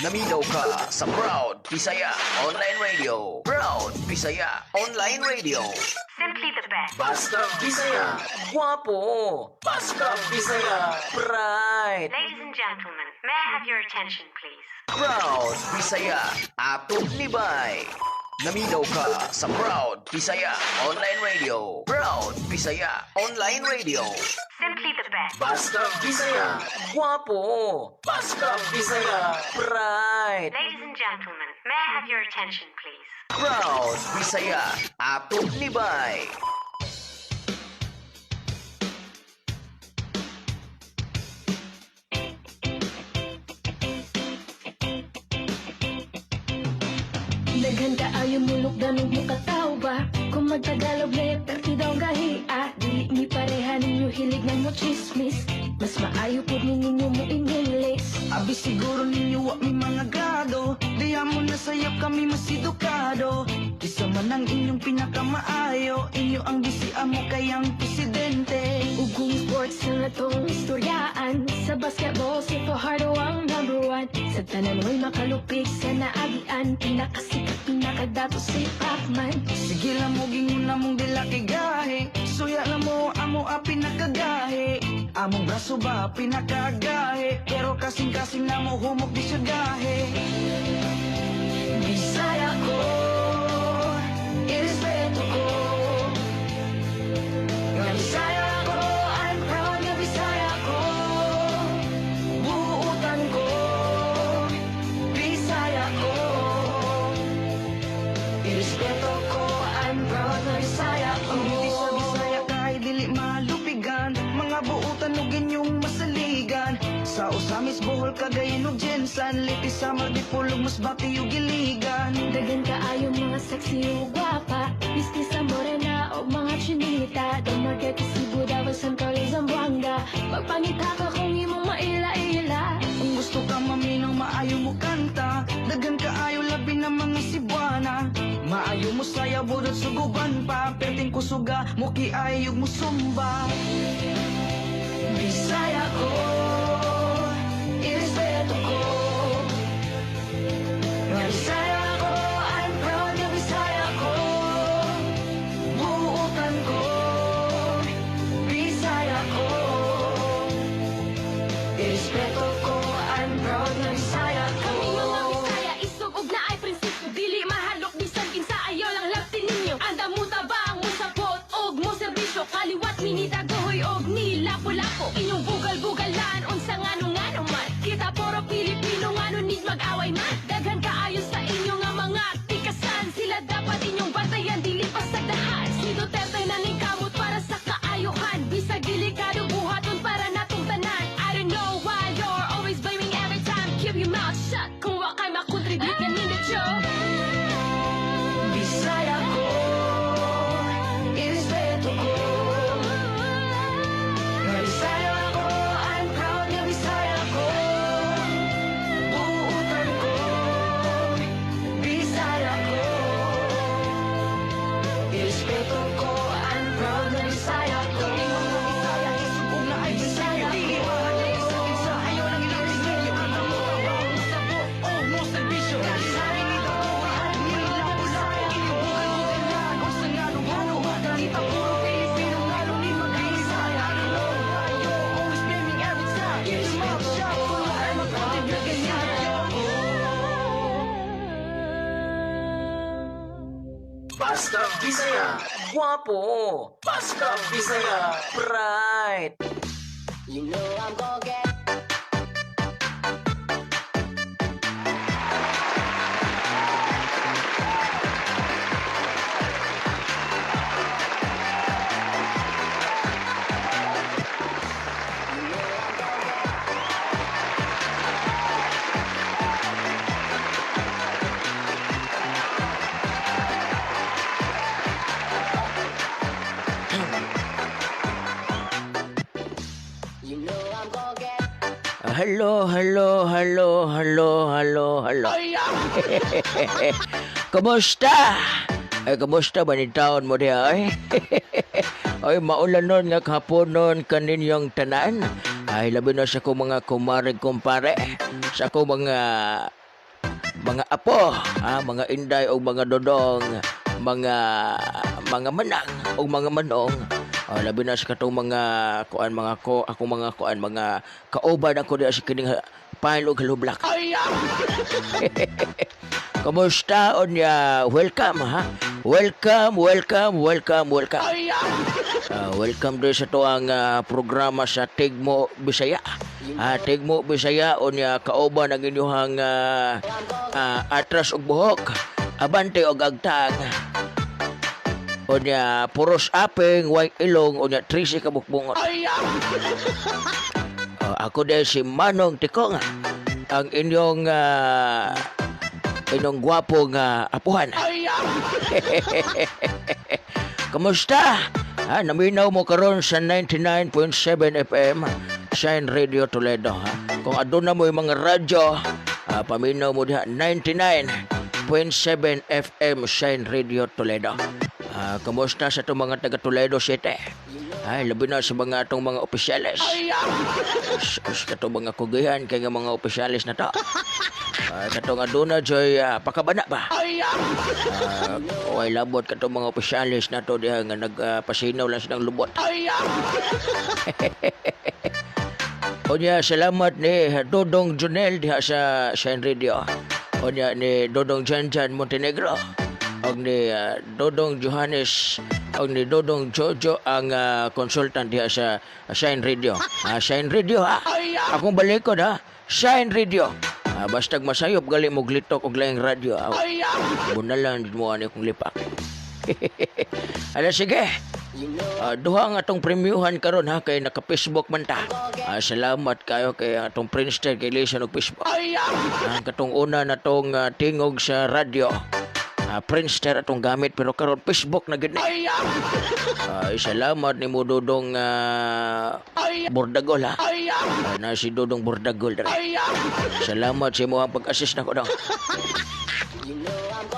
Naminaw ka sa Proud Bisaya Online Radio. Proud Bisaya Online Radio. Simply the best. Basta Bisaya. Guwapo. Basta Bisaya. Pride. Ladies and gentlemen, may I have your attention, please? Proud Bisaya. Ato Libay. Naminaw ka sa Proud Bisaya Online Radio. Proud Bisaya Online Radio. Simply the best. Basta Bisaya. Guwapo. Basta Bisaya. Pride. Ladies and gentlemen, may I have your attention, please? Proud Bisaya. Ato Libay. Daghan kaayo mulok danog mo kataw ba? Kung magtagalog layag perti daw gahi ah. Dili mi pareha ninyo, hilig na mo chismis. Mas maayo pud ni ninyo mo in English. Abi siguro ninyo wa mi mga grado. Diya mo nasayop, kami mas edukado. Isa man ang inyong pinakamaayo. Inyo ang gisia mo kayang presidente. Ug kung sports na natong istoryaan, sa basketball si Fajardo ang number one. Sa tanan mo'y makalupig sa naagian. Pinakasikat, pinakadato si Pacman. Sige lang mo gingon na mong dila kay gahi. Suya na mo amo a pinakagahi. Among braso ba pinakagahi. Pero kasing-kasing na mo humok di siya gahi. Bisaya ko, irespeto ko. Nga Bisaya ko, I'm proud nga Bisaya ko. Buutan ko, Bisaya ko. Irespeto ko, I'm proud nga Bisaya ko. Ang beauty sa Bisaya kay dili malupigan. Mga buutan ug inyong masaligan. Sa Ozamis, Bohol, Cagayan ug GenSan, Leyte, Samar, Dipolog, Masbate ug Iligan. Daghan kaayo mga sexy ug gwapa, mestiza, morena o mga chinita. Dumaguete, Cebu, Davao, San Carlos, Zamboanga. Magpangita ka kung imong maila-ila. Kung gusto ka maminaw, maayo mo kanta. Daghan kaayo labi na mga Cebuana. Maayo mo sayaw, budot suguban pa. Perting kusuga, muki ayog mo sumba. Bisaya ko, irespeto ko. Nga Bisaya ko, I'm proud nga Bisaya ko. Buutan ko, Bisaya ko. Irespeto ko, I'm proud nga Bisaya ko. Kami mga Bisaya, isog og naay prinsipyo. Dili mahalok bisan kinsa, ayaw lang laptin ninyo. Andam mo tabang, mo sapot og mo serbisyo. Kaliwat minitagohoy og nilapo-lapo. Inyong bugal-bugalan, unsa ngano ngano man. Kita puro Pilipino, ngano need mag-away man? Daghan kaayo sa inyo nga mga tikasan. Sila dapat inyong bantayan, dili pasagdahan. Si Duterte na kamot para sa kaayuhan. Bisag delikado, buhaton para natong tanan. I don't know why you're always blaming every time. Keep your mouth shut kung wa kay makontribute ganina, Joe. Bisaya ko, irespeto ko. Nga Bisaya ko, I'm proud nga Bisaya ko. Buutan ko, Bisaya ko. Irespeto ko, I'm proud nga Bisaya ko. Bisaya, isugong na ay Bisaya. Dili mahalay sa kinsa, ayaw lang ilapit ninyo. Kanta mo, trabaho mo sa buo mo serbisyo. Sabi ni Dagoy, nilapo-lapo. Inyong bugal-bugalan, unsa nga nung buutan. Kita puro Pilipino, ngano ni mag-Bisaya? I don't know why you're always blaming every time. Keep your mouth shut kung wa kay makontribute ganina. Basta Bisaya. Guwapo. Basta Bisaya. Pride. You know I'm gonna get You know I'm gonna get Hello, hello, hello, hello, hello, hello. Kumusta? Ay, kumusta ba ni taon mo diha, ay? Ay, maulan nun nga kahaponon kaninyong tanan. Ay, labi na sa akong mga kumarig kumpare. Sa akong mga Mga apo, mga inday o mga dodong, mga manang o mga manong. Labi na sa katong mga kuan, mga ko akong mga kuan, mga kauban ako diha sa kining pile og halublak. Kumusta unya? Welcome ha. Welcome, welcome, welcome, welcome. Welcome din sa tuang programa sa Tigmo Bisaya. Tigmo Bisaya unya kauban ang inyong atras og buhok, abante og agtang. Unya puros aping, white ilong, unya 13 ka bukbungot. Ako din si Manong Tikong, ang inyong gwapo nga apuhan. Kamusta? Naminaw mo karon sa 99.7 FM Shine Radio Toledo. Ha? Kung aduna mo yung mga radyo, paminaw mo diha 99.7 FM Shine Radio Toledo. Kamusta sa itong mga taga Toledo City? Ay, labi na sa mga atong mga opisyales. Sus, katong mga kugihan kay nga mga opisyales na to. Ay, katong aduna joy pakabana ba? Way labot katong mga opisyales na to diha nga nagpasinaw lang silang lubot. Unya, salamat ni Dodong Junel diha sa Shine Radio. Unya ni Dodong Janjan Montenegro. Og ni Dodong Johannes og ni Dodong Jojo ang consultant diha sa Shine Radio. Shine Radio ha. Akong balikod ha. Shine Radio. Bastag masayop gali mo glitok og laing radyo. Bunalan mo ani akong lipak. Ala sige. Duha nga atong premyuhan karon ha kay naka-Facebook man ta. Salamat kayo kay atong Princeton kay Lisa og Facebook. Ang katong una na tong tingog sa radyo. Princeton atong gamit pero karon Facebook na gid ni. Ay, salamat ni mo Dodong Bordagol ha. Na si Dodong Bordagol dere. Salamat sa imong pag-assist nako dong.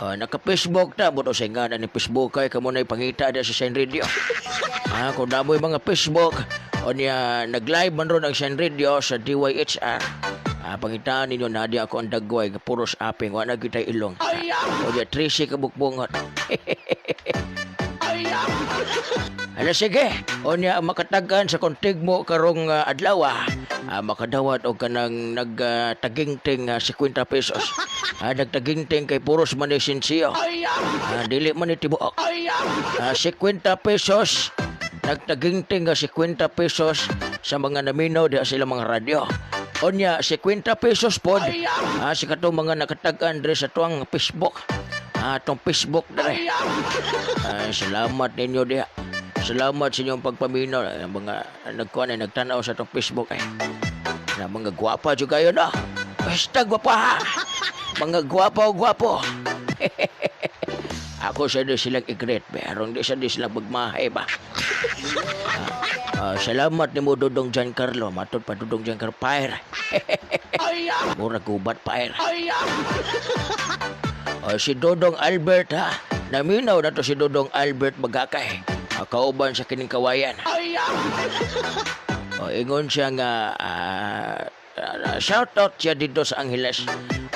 Naka-Facebook ta buto sa nga ni Facebook kay kamo na ipangita diha sa Shine Radio. Kung namoy mga Facebook unya nag-live man ron ang Shine Radio sa DYHR. Pangitaan ninyo na di ako ang dagway nga puros aping wa na gyud tay ilong. Unya 13 ka bukbungot. Ala sige, unya ang makatagan sa kontigmo karong adlaw makadawat og kanang nagtagingting 50 pesos. Nagtagingting kay puros man ni sinsiyo. Dili man ni tibuok. 50 pesos, nagtagingting nga 50 pesos sa mga naminaw diha sila mga radyo. Unya 50 pesos pod sa katong mga nakatag-an diri sa tuang Facebook. Tong Facebook dere. Salamat ninyo diha. Salamat sa inyong pagpaminaw. Ay, mga nagkuhan ay nagtanaw sa tong Facebook ay. Na mga gwapa jud kayo no. Basta gwapa ha. Mga gwapa o gwapo. Ako sa di silang i-greet. Pero hindi sa di silang magmahay ba. Salamat ni mo Dodong Giancarlo. Matod pa Dodong Giancarlo. Pair. Mura gubat pair. Si Dodong Albert ha. Naminaw na to si Dodong Albert Magakay. Kauban sa kining kawayan. Ingon siya nga shout out siya dito sa Angeles.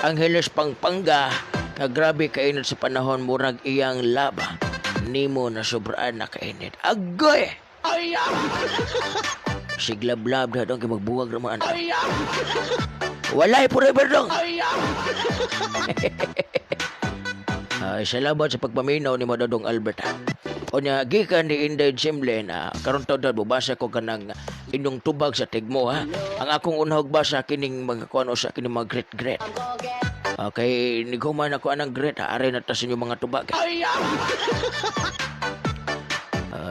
Angeles Pampanga nga grabe kainit sa panahon, murag iyang laba nimo na sobraan na kainit. Agoy! Siglablab na dong kay magbuwag naman. Walay forever dong. Ay, salamat sa pagpaminaw ni Madodong Albert. Unya, gikan ni Inday Jimlen, karon taon bubasa ko kanang inyong tubag sa tigmo ha. Ang akong unahog basa kining mga kuano sa kining mga great great. Kay niguman ako anang great ha, ari na ta sa inyong mga tubag.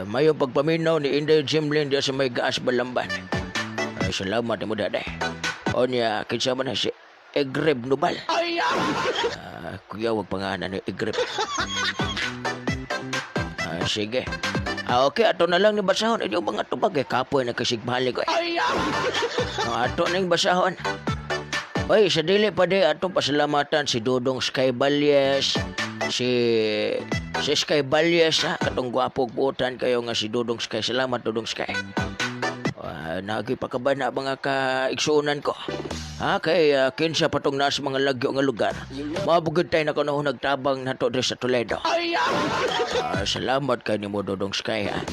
Mayo pagpaminaw ni Inday Jimlen diya sa may Gaas Balamban. Ay, salamat ni mo daday. Unya, kinsa man na si Egreb Nubal. Kuya, wag pangalan ni Egreb. Sige. Okay, ato na lang ni basahon. Inyong mga tubag eh. Kapoy na kasigbalik ko eh. Ato na yung basahon. Oy, sa dili pa di atong pasalamatan si Dodong Sky Balyes, si Sky Balyes ha, katong gwapo buotan kayo nga si Dodong Sky. Salamat Dodong Sky. Nagi pa ka ba na mga kaigsuonan ko? Ha, kay kinsa patong nasa mga lagyo nga lugar. Mabugod tayo na kuno nagtabang nato diri sa Toledo. Salamat kay nimo, Dodong Sky, ha.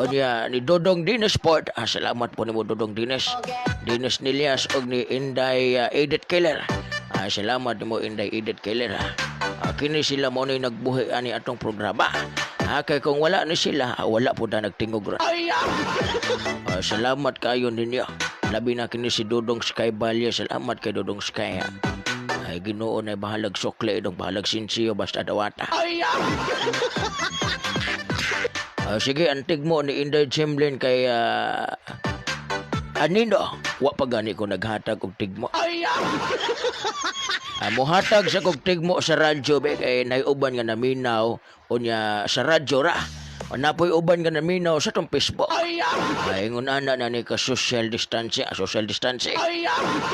O niya, ni Dodong Dines Sport. Salamat po nimo, Dodong Dines. Dines Nilias og ni Inday Edith Keller. Salamat nimo, Inday Edith Keller, ha. Kini sila mo ni nagbuhi ani atong programa. Kay kung wala ni sila, wala po na nagtingog ron. Salamat kayo ninyo. Labi na kini si Dodong Sky Balya. Salamat kay Dodong Sky, ha. Ay, Ginoo na bahalag sukle idong bahalag sinsiyo basta dawata. Sige, antig mo ni Inday Jimlin kay Anino. Wa pa gani ko naghatag og tigmo. Muhatag sa kog tigmo sa radyo be kay naiuban nga naminaw unya sa radyo ra. O napoy uban nga naminaw sa tong Facebook. Ay, ingon ana na ni ka social distancing, social distancing.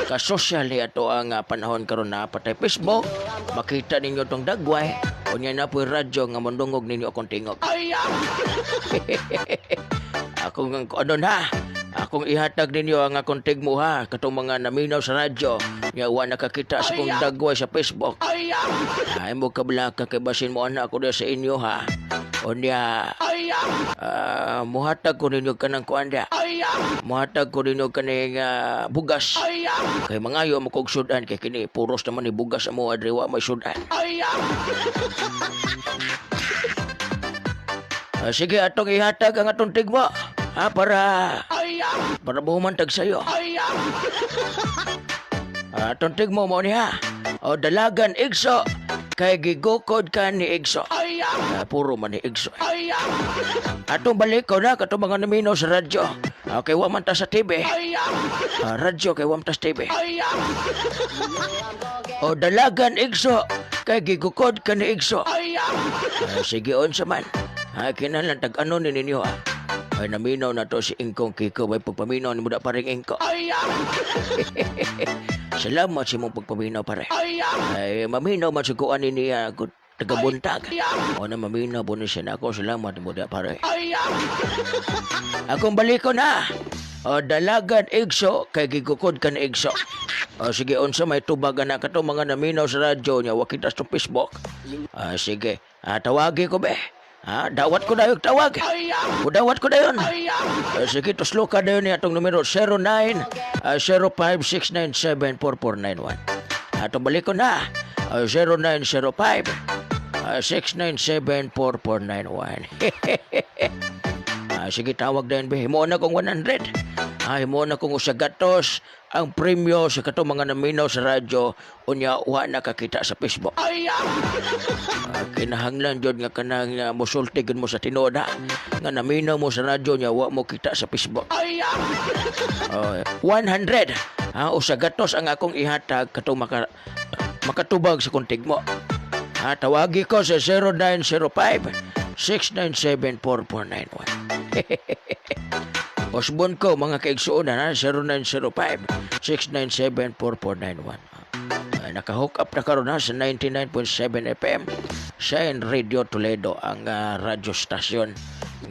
Ka social ni ato ang panahon karon na patay Facebook. Makita ninyo tong dagway. Unya napoy radyo nga mondungog ninyo akong tingog. Akong ano na, akong ihatag ninyo ang akong tigmo, ha, katong mga naminaw sa radyo nga wa nakakita sa akong dagway sa Facebook. Ay mo kablaka kay basin mo anak ko sa inyo, ha. Unya muhatag ko ninyo kanang kuan dia. Muhatag ko ninyo kaning bugas. Kay mangayo mo kog sudan kay kini puros naman ni bugas amo adri wa may sudan. Sige, atong ihatag ang atong tigmo. Ha, para buhumantag sayo. Atong tigmo mo niya. O dalagan igso kay gigukod ka ni igso. Puro man ni igso. Atong balik ko na katong mga naminaw sa radyo. Kay wa man ta sa TV. Radyo kay wa man ta sa TV. O dalagan igso kay gigukod ka ni igso. Sige, unsa man. Kinahanglan tag ano ni ninyo, ha. Ay, naminaw na to si Ingkong Kiko. May pagpaminaw ni muda paring Ingko. Salamat sa imong pagpaminaw, pare. Ay, maminaw man sa kuan ni niya tagabuntag. O na maminaw po ni siya na ako. Salamat mo da, pare. Akong baliko na. O dalagan igso kay gigukod ka ni igso. O sige, unsa may tubagan na kato mga naminaw sa radyo niya wa kita sa Facebook. Sige, tawagi ko be. Dawat ko dayon tawag. Dawat ko dayon. Sige, tuslo ka dayon niya atong numero 09 05697 4491. Ato balik ko na. 0905 697 4491. Sige, tawag dayon be. Himuon na kong 100. Himuon na kong 100 ang premyo sa katong mga naminaw sa radyo unya wa nakakita sa Facebook. Kinahanglan jud nga kanang mosulti gud mo sa tinuod, ha. Nga naminaw mo sa radyo nya wa mo kita sa Facebook. 100. 100 ang akong ihatag katong makatubag sa kong tigmo. Tawagi ko sa 0905 697 4491. Osbon ko mga kaigsuonan, ha, 0905 697 4491. Naka-hook up na karon, ha, sa 99.7 FM Shine Radio Toledo, ang radyo stasyon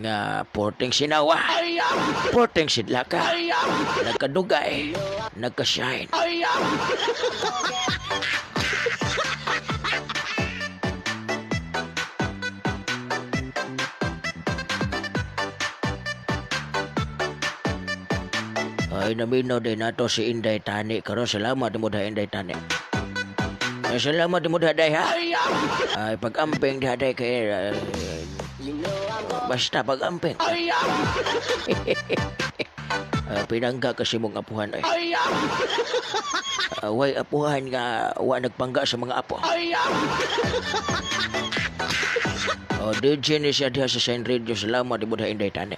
nga porting sinawa, porting sidlaka, nagkadugay, nagka-shine. Ay, naminaw din nato si Inday Tani karon. Salamat mo da, Inday Tani. Ay, salamat mo da, day, ha. Ay, pag-amping diha day kay basta pag-amping. Pinangga kasi mong apuhan ay. Way apuhan nga wa nagpangga sa mga apo. Oh, DJ ni siya diha sa Shine Radio. Salamat mo da, Inday Tani.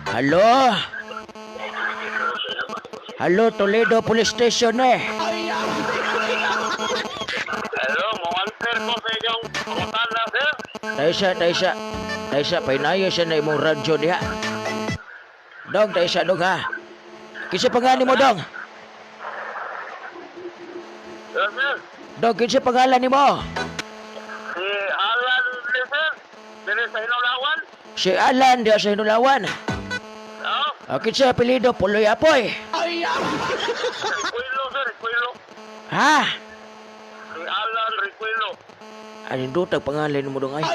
Halo? Halo, Toledo Police Station eh. Hello, mo-answer ko sa inyong pangutana, sir. Taysa, taysa. Taysa, painayo siya na imong radyo diha. Dong, taysa, dong ha. Kinsa pangalan nimo, dong? Sir, sir. Dong, kinsa pangalan nimo? Si Alan Lee, sir. Dili sa Hinulawan. Si Alan diha sa Hinulawan. Oo. Kinsa apelyido? Puloy Apoy. Recuelo, sir, Recuelo. Ha? Si Alan Recuelo. Aning dutag pangalan mo dong ay.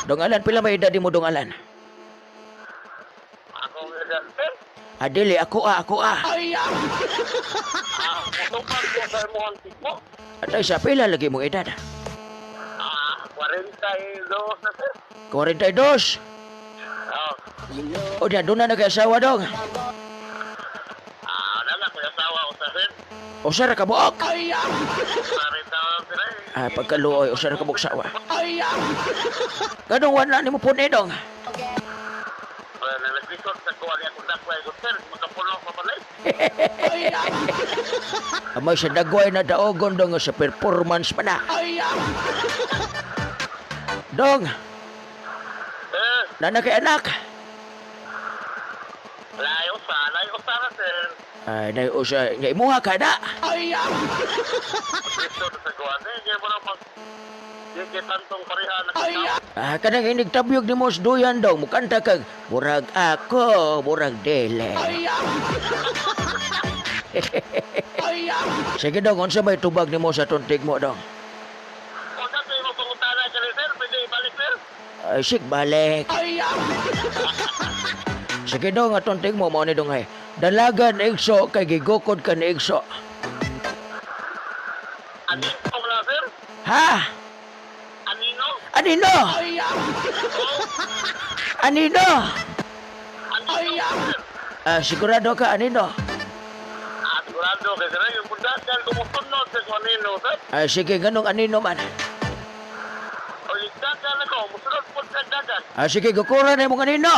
Dong Alan, pila may edad mo, Dong Alan? Ako nga, sir. Adili, ako ah, ako ah. Ah, mutupad ko sa imong tipo. Atay sa pila lagi mong edad? Ah, 42 na, sir. 42. Ah, O diyan, doon na nag-asawa dong. ah, wala na, kuya asawa ko sa sir. Usa ra ka buok. Sorry taon, sir. Eh. Ah, pagkaluoy, usa ra ka buok sawa. Ganong wala ni mo puni dong. Well, naglikot sa kuha niya kung dakway ko, sir. Makapulo pa pala eh. Amay sa dagway na daogon dong sa performance pa na. Dong, Eh, nana kay anak. layo sa, layo sa na, sir. Ay, nay usa nga imuha ka na. Dito sa kuha. Eh, hindi mo na pag... Di kay tantong pareha na kita. Ah, kanang inigtabyog ni Mos Duyan dong, mukanta kag murag ako, murag dili. Sige dong, unsa may tubag nimo sa tuntig mo dong? Kung sa mo pangutana ka rin, sir, pwede ibalik, sir. Ay, sig balik. Sige dong, atong tigmo mo ni dong ay. Dalagan igso kay gigukod ka ni igso. Anino na, sir? Ha? Anino? Anino? Anino? Anino, sir? Ah, sigurado ka anino? Ah, sigurado kay sir. Yung pundasan, kumusunod sa kung anino, sir. Ah, sige, ganong anino man. O yung dagan ako, musunod po sa dagan. Ah, sige, gukura na imong anino.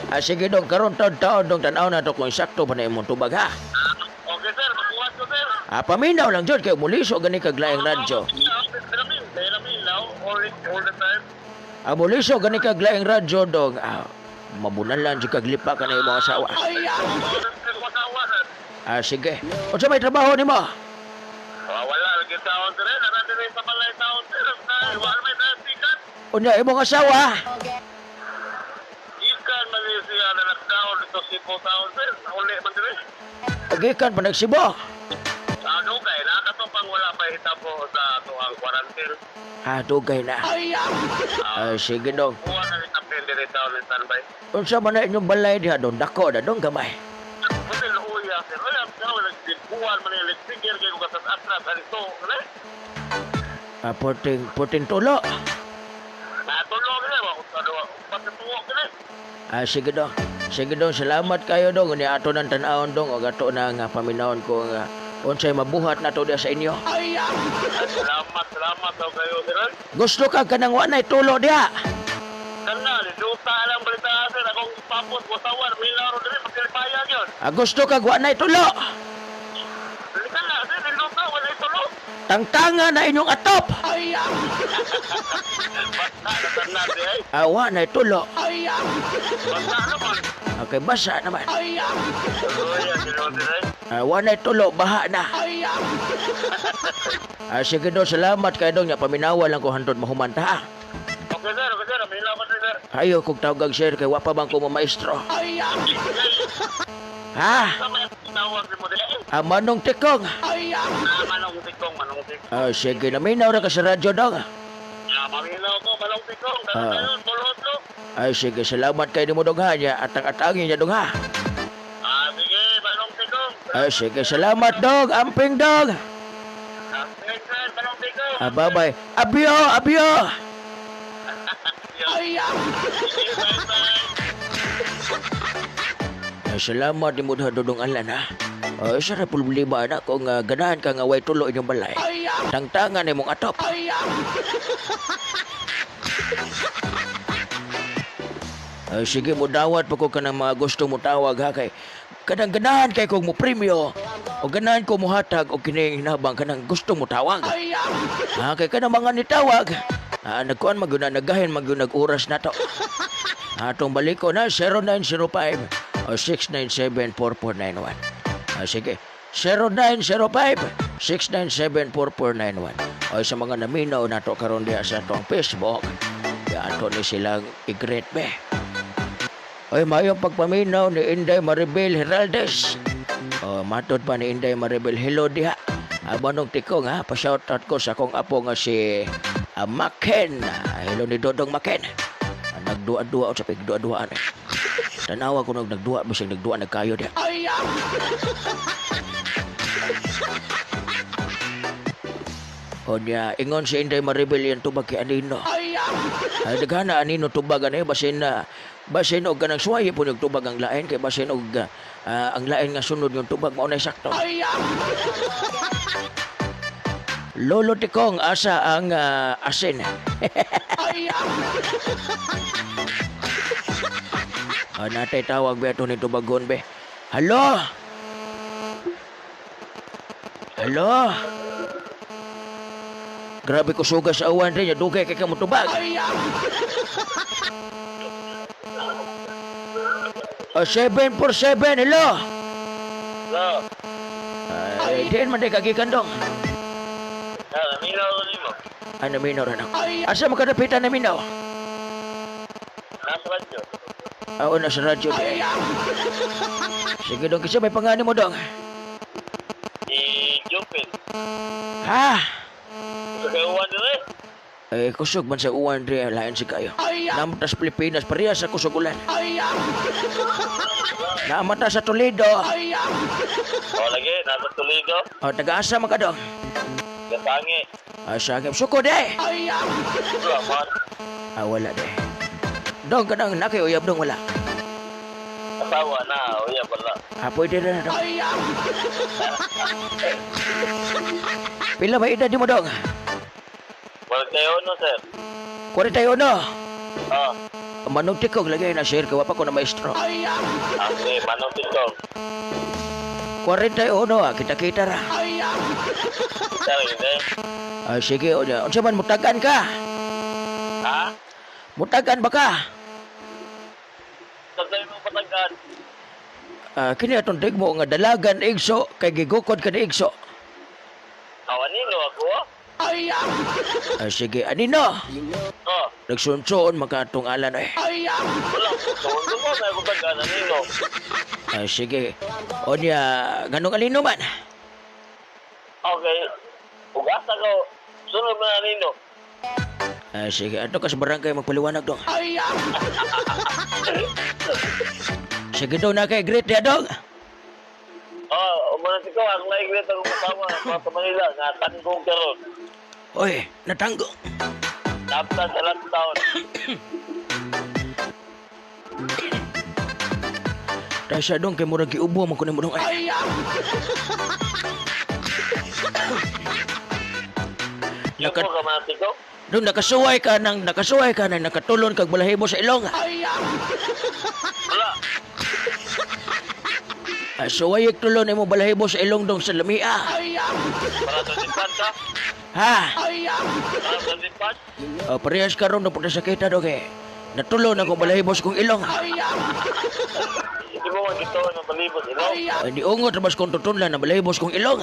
Ah, sige dong, karon taon-taon dong tanaw na to kung sakto pa na imong tubag ha. Okay, sir. Makuha ko, sir. Ah, paminaw lang jud kay muliso gani kag laing radyo. Pero all the time. Ah, muliso gani kag laing radyo dong. Ah, mabunalan jud kag lipa ka na imong asawa. All sir. Ah, sige. Unsa may trabaho nimo? Ah, wala, lagi taon, sir. Narati rin sa balay taon, sir. Wala may sikat. Unya imong asawa? Ikan Malaysia na lockdown dito Cebu taon, sir. Uli man dire. Gikan pa nagsibo. Ah, dugay na katong wala pa hitabo sa atuang quarantine. Ah, dugay na. Ah, sige dong. Kuha na ni kapin dire taon ni standby. Unsa man na inyong balay diha dong? Dako na dong gamay. Kasi luya, sir. Wala, wala, nagkuhan man yung electric kay kung kasas atras alito. Ano? Ah, porting porting tulo. Natulog na, wa ko sa patutuo ka na. Ah, sige dong. Sige dong, salamat kayo dong. Unya ato nang tan-awon dong og ato na nga paminawon ko nga unsay mabuhat nato diha sa inyo. Ay, salamat, salamat daw kayo, sir. Gusto ka kanang wa nay tulo diha. Kana, duta lang balita, sir. Akong papos, wasawan, milaro diri, magsilipaya yun. Ah, gusto ka wa nay tulo. Halika na, sir, duta, wala itulo. Tangtanga na inyong atop. Basta na tanan, di ay. Ah, wa nay tulo. Basta naman. Okay, basa naman. Luya, sir, sir. Ah, wa nay tulo, baha na. Ah, sige dong, salamat kayo dong. Nya paminawa lang ko hantod mahumanta ha. Okay, sir. Milaw ko, sir. Ayo kog tawag sir kay wa pa bang ko maestro. Ha? Sa may tawag mo di ay. Ah, manong tikong. Ah, manong tikong, manong tikong. Ah, sige, naminaw ra ka sa radyo dong. Ah, maminaw ko, manong tikong. Dala Ah. tayo, bulot lo. Ay, sige, salamat kay nimo dong ha. Nya atang-atangin niya dong ha. Ah, sige, manong tikong. Ay, sige, salamat dong. Amping dong. Ah, sige, sir, manong tikong. Ah, bye-bye. Abyo, abyo. Sige, bye-bye. Ay, salamat nimo dong dodong alan ha. Ay, sa ra problema na kung ganahan ka nga way tulo inyong balay. Tangtangan imong atop. Ay, sige mo dawat pa ko kanang mga gusto mo tawag ha kay kanang ganahan kay kog mo premyo o ganahan ko mohatag og kini hinabang kanang gusto mo tawag. Ha kay kanang mga nitawag. Ah, nagkuan magyud na nagahin magyud nag oras na to. Atong baliko na 0905 o 697-4491. Ah, sige. 0905 697-4491. O sa mga naminaw nato karon diha sa atong Facebook. Ya ato ni silang i-greet be. Oy, mayong pagpaminaw ni Inday Maribel Heraldez. Oh, matod pa ni Inday Maribel, hello diha. Manong Tikong ha, pa-shoutout ko sa akong apo nga si Maken. Hello ni Dodong Maken. Nagduwa-duwa sa pigduwa-duwaan. Tanawa ko nag nagduwa, bisag nagduwa nagkayo diha. Onya, ingon si Inday Maribel yan tubag kay Anino. Ay, daghana anino tubag ani basin na basin og kanang suwaye po yung tubag ang lain kay basin og ang lain nga sunod yung tubag mao na sakto. Lolo Tikong, asa ang asin? Natay tawag be ato ni tubagon be. Halo? Halo? Grabe ko sugas sa awan rin, dugay kay ka mo tubag. 747, hello? Hello. Ay, diin man di kagikan dong. Ah, naminaw ko nimo. Ay, naminaw rin ako. Asa mo kadapitan naminaw? Nasa radyo. Oo, nasa radyo di. Sige dong, kasi may pangani mo dong. Si Jupin. Ha? Sa kayuan dire. Eh, kusog man sa uwan rin, lain si kayo. Namata sa Pilipinas, pareha sa kusog ulan. Namata sa Toledo. O lagi, nasa Toledo. O, taga-asa man ka dong. Gasangi. Ay, sa akin, sukod eh. Wala man. Ah, wala de. Dong, kanang nakiuyab dong, wala. Asawa na, uya pala. Ah, pwede na na dong. Pila ba edad mo dong? Wala kayo no, sir. 41. Ah, Manong tikog lagi na share ka, wapa ko na maestro. okay, manong tikong. 41 ah, kita-kita ra. Sir, hindi. Ah, sige, o niya. Unsa man mutagan ka? Ha? Mutagan ba ka? Sagay mo patagan. Ah, kini atong tigmo nga dalagan igso kay gigukod ka ni igso. Awanino ako, ah. Ah, sige, anino? Oh, Nagsunsoon makatong alan eh. wala. Tuwang ko, may patagan, anino. Ah, sige. O niya, ganong alino man? Okay. Ugasa ko. Sunod mo na anino. Ah, sige, ato ka sa barangay magpaliwanag dong. Sige daw na kay great ya dong. Oh, umunod ko, ang laiglit akong kasama sa Manila, nga tanggong karon. Oy, natanggo. Napta sa lockdown. Dahil siya dong kay murag giubo man kuno mo dong. Ay. Naka... Naka, ka man ko? dong nakasuway ka nang nakatulon kag balahibo sa ilong. Wala. Ah, suway tulon imo balahibo sa ilong dong sa lamia. Para sa simpan ka? Ha? Para sa simpan? Oh, parehas karon dong punta sa kita dong eh. Natulon ako balahibo sa kong ilong. Hindi mo magkituan ng palibot, ilo. Ay, di ungot rabas kong tutunlan na balahibo sa kong ilong.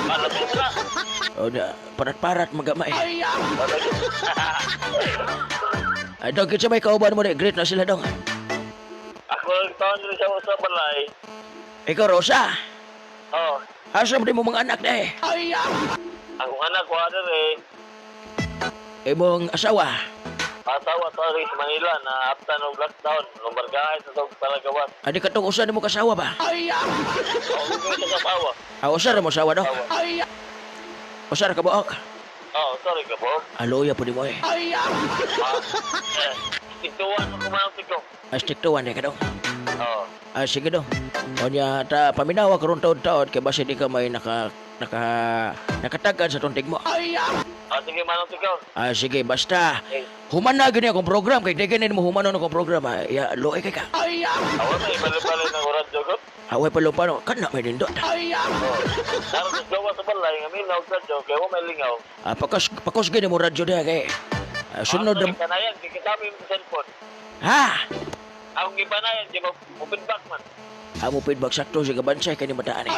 Malapit na. Oh, na, parat-parat magama eh. Ay, dong, kinsa may kauban mo na, great na sila dong. Ako lang taon rin siya sa balay. Ikaw, Rosa, Oh, asa mo din mo mga anak na eh? akong anak ko ano eh. Imong asawa. Asawa to rin sa Manila na after ng lockdown, lumbargahay sa tog palagawas. Adi katong usa nimo kasawa ba? Oh, hindi sa kasawa. Ah, usa ra mo asawa do. Usa ra ka buok. Oh, sorry ka po. Aloya po di mo eh. Ah, eh, ituan mo kumanong ko. Astik tuwan eh ka dong. Oh, Ah, sige dong. O niya, ta, paminawa karon taon-taon kay basi di ka may naka, naka, nakatagan sa tuntig mo. ah, sige manong tiko. Ah, sige, basta. Human na gini akong program kay di ganin mo humanon akong programa. Ya, luoy kay ka. Awa may balik-balik ng oras jogot. Away pa lumpano, kana may nindot. Oh, naroon sa gawa sa balay, nga minaw sa radyo, kaya wa may lingaw. Ah, pakos pakos gini mo radyo diha kay. Ah, sunod Ah, na, Kanayan, kikitabi mo sa cellphone. ha? Akong gipanayan, di ba, open back man. Amo feedback sakto sa gabansay kani bataan eh.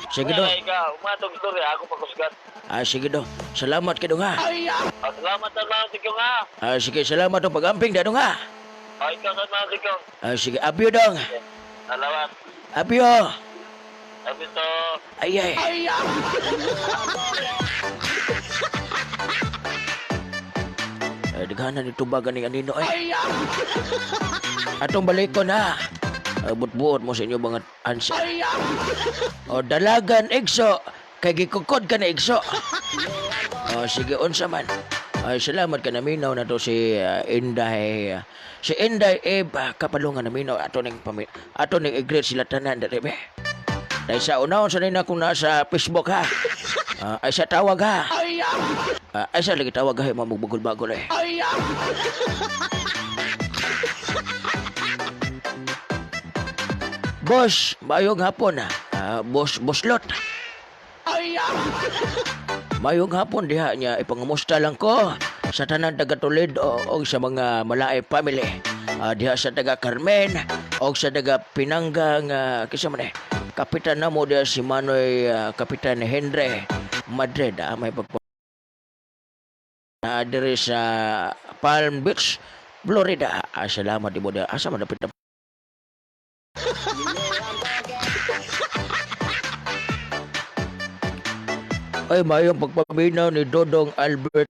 Sige Nga do. na ikaw, umatong istorya, ako pagkusgan. Ah, sige do. Salamat kay dong ha. Ah, salamat sa mga sikyong ha. Ah, sige, salamat ang pag-amping dong ha. Ah, ikaw sa mga sikyong. Ah, sige, abyo dong. Salamat. Abyo. Sabi to. Ay, ay. Ay, daghanan ito ba ganing anino eh. Atong balikon ha. Ay, buot-buot mo sa inyo mga answer. O dalagan igso kay gikukod ka na igso. O sige unsa man. Ay salamat ka naminaw na to si Inday si Inday Eva Kapalungan naminaw ato ning ato ning i-greet sila tanan diri be. Dahil sa unahon sa nina kung nasa Facebook ha. Ah, ay sa tawag ha. Ah, ay sa lagi tawag ha mamugbagol-bagol eh. Boss, mayong hapon ha. Ah, boss, boss Lot. Mayong hapon diha niya ipangamusta lang ko sa tanan taga Toledo o sa mga Malae family. Ah, diha sa taga Carmen o sa taga Pinanggang kinsa man eh. Kapitan na mo diha si Manoy Kapitan Henry Madrid may pagpa na diri sa Palm Beach, Florida. Ah, salamat di mo diha. Asa man dapit na Ay, mayong pagpaminaw ni Dodong Albert.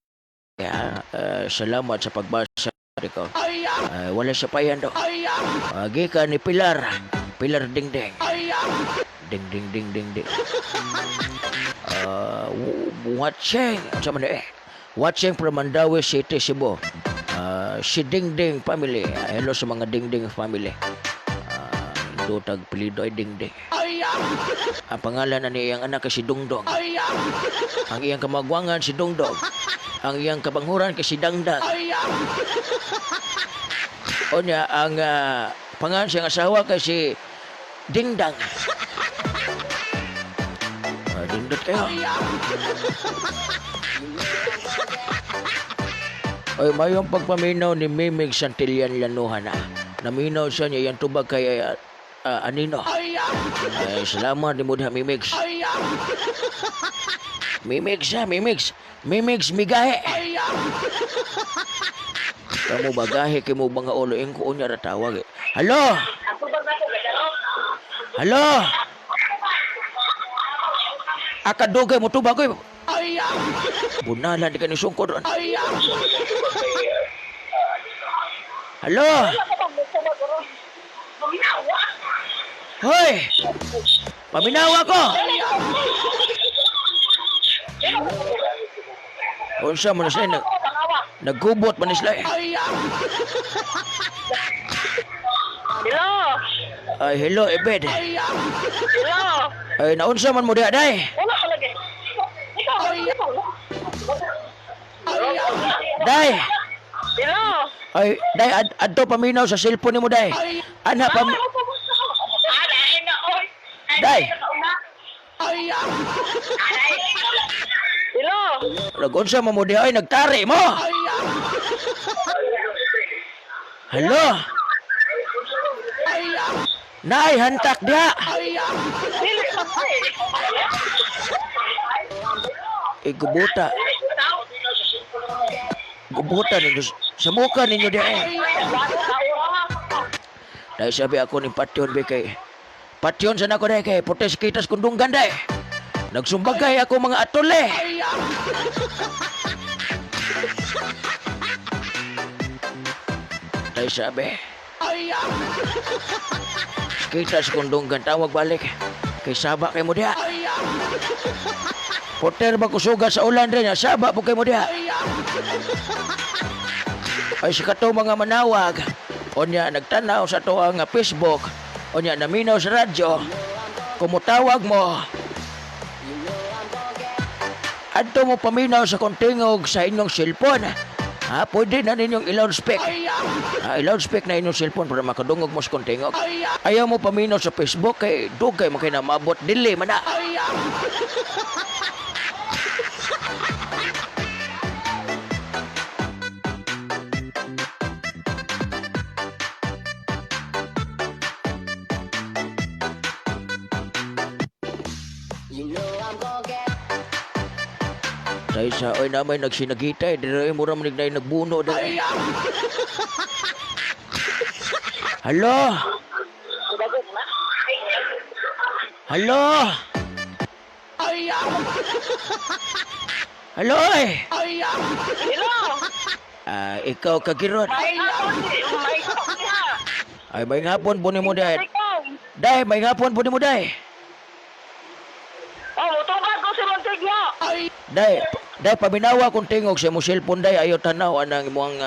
Ya, salamat sa pagbasa ko. Ay, wala sa payan do. Gikan ni Pilar. Pilar Dingding. Ding ding ding ding ding. Watching. Sa man eh. Watching from Mandaue City, Cebu. Ah, si Dingding family. Ah, hello sa mga Dingding family. Dutag pilido ay Dingding. Ang pangalan na ni iyang anak ay si Dungdong. Ang iyang kamagwangan si Dungdong. Ang iyang kabanghuran kay si Dangdang. Onya ang pangalan siyang asawa kay si Dingdang. Ah, dingdot kayo. Ay, mayong pagpaminaw ni Mimig Santillan Lanuhan na. Naminaw siya niya iyang tubag kay Anino. Ay, salamat ni Mudha Mimigs. Mimigs ha, Mimigs. Mimigs migahe. Kamu bagahe kay mo mga ulo ingko unya ra tawag eh. Halo. Halo. Akadugay mo tubag oy. Bunalan di ka ni sungkod ron. Halo. Hoy! Paminawa ko! Unsa man sila naggubot man sila eh. Hello! Ay, hello, Ebed. Hello! Ay, naunsa man mo diha, day? Wala ka lagi. Ikaw, ikaw. Day! Hello! Ay, day, adto paminaw sa cellphone nimo, day. Ana, pam... Day! Hello! Nagunsa man mo diha, ay, nagtari mo! Hello? Nay, hantak diha! Eh, gubuta. Gubuta ninyo. Sa muka ninyo diha eh. Dahil sabi ako ni Patyon be kay Patyon sana ko dahil kay Potes kitas kundunggan dahil. Nagsumbagay ako mga atol eh. Dahil sabi. Kitas kundunggan tawag balik. Kay saba kay mo diha. Poter ba kusugat sa ulan rin? Saba po kay mo diha. Ay sa kato mga manawag. Onya nagtanaw sa to ang Facebook. Onya naminaw sa radyo. Kumutawag mo. Adto mo paminaw sa kontingog sa inyong cellphone. Ha, pwede na ninyong i-loudspeak. Ha, i-loudspeak na inyong cellphone para makadungog mo sa kontingog. Ayaw mo paminaw sa Facebook kay dugay mo kay na maabot dili man na. Tay sa oy namay nagsinagitay dire mura man na nagbuno dai. Halo. Halo. Halo oy. Hello. Ah, ikaw kagiron. May hapon, may hapon ha. Ay may hapon po nimo dai. Ikaw. Dai, may hapon po nimo dai. Oh, mutungkad ko si Montigno. Dai, dai paminawa kung tingog sa imong cellphone dai ayo tanaw anang imong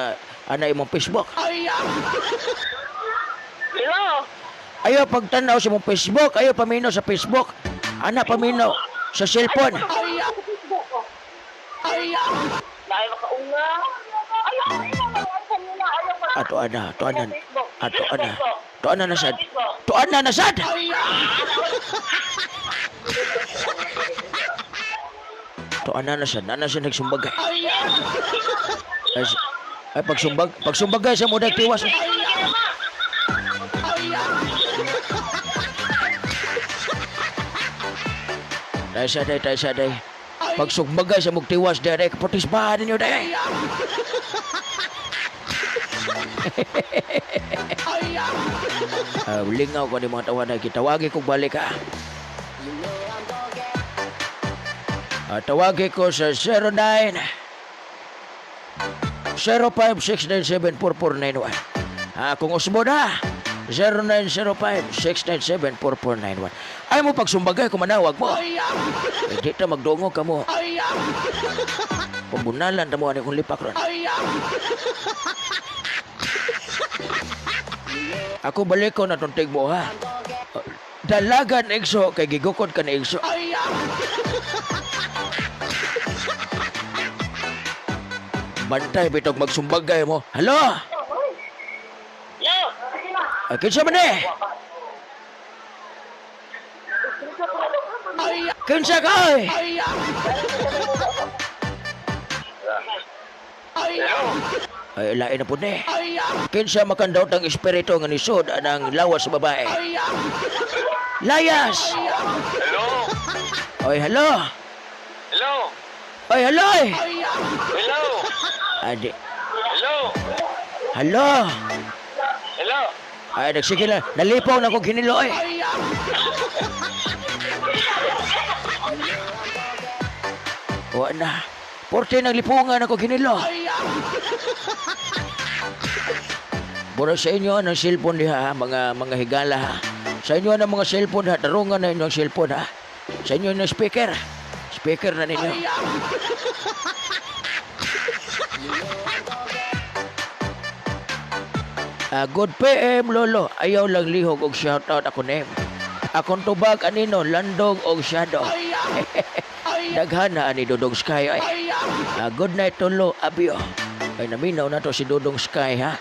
ana imong Facebook. Hello. Ayo pagtanaw sa imong Facebook, ayo paminaw sa Facebook. Ana paminaw sa cellphone. Dahil makaunga. Ay, ay, ay, ay, Ato ana, ato ana. Ato ana. To ana na sad. To ana na sad. To ana na sad, ana sad nagsumbagay. Ay, ay pagsumbag, pagsumbagay sa mo tiwas. Tay sa day, tay sa day. Pagsumbagay sa mugtiwas day, kapotisbahan ninyo day. Lingaw ko ni mga tawanan. Kitawagi kong balik ha. Tawagi ko sa 09 056974491. Kung usbo na, 0905-697-4491. Ay mo pagsumbagay kung manawag mo. Eh, di ta magdungo ka mo. Pambunalan ta mo ani kong lipak ron. Ako balik ko na tong tigmo ha. Dalagan igso kay gigukod ka ni igso. Bantay bitog magsumbagay mo. Halo? Yo. Ay, kinsa man eh? Kinsa ka oy? Ay, lain na po ni. Kinsa makandawt ang espiritu nga nisod anang lawas sa babae. Layas! Hello. Oy, hello! Hello. Oy, hello! Oy! Hello. Adi. Hello. Hello! Hello. Ay, nagsige na. Nalipaw na ko ginilo, eh. Wa na. Porte naglipungan ako ginilo. Bura sa inyo ang cellphone diha, ha, mga higala ha. Sa inyo ang mga cellphone ha, tarungan na inyong cellphone ha. Sa inyo ang speaker. Speaker na ninyo. Good PM lolo, ayaw lang lihog og shoutout ako name. Akong tubag anino landong og shadow. Daghan na ani Dodong Sky ay. Good night tolo abio. Ay naminaw na to si Dodong Sky ha.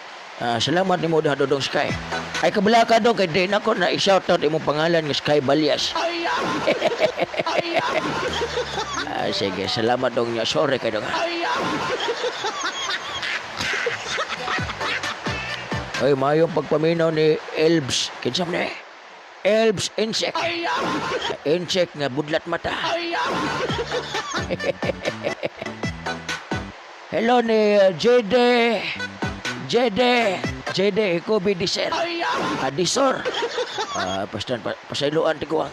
Salamat nimo diha Dodong Sky. Ay kabala ka dong kay di na ko na i-shoutout imong pangalan nga Sky Balias. Sige, salamat dong niya. Sorry kay dong. Ha. Ay, mayong pagpaminaw ni Elves. Kinsa man eh? Elves Insect. Insect nga budlat mata. Hello ni JD. JD. JD, ikaw Diser. Adisor. Pastan, pasayloan ti ko ang.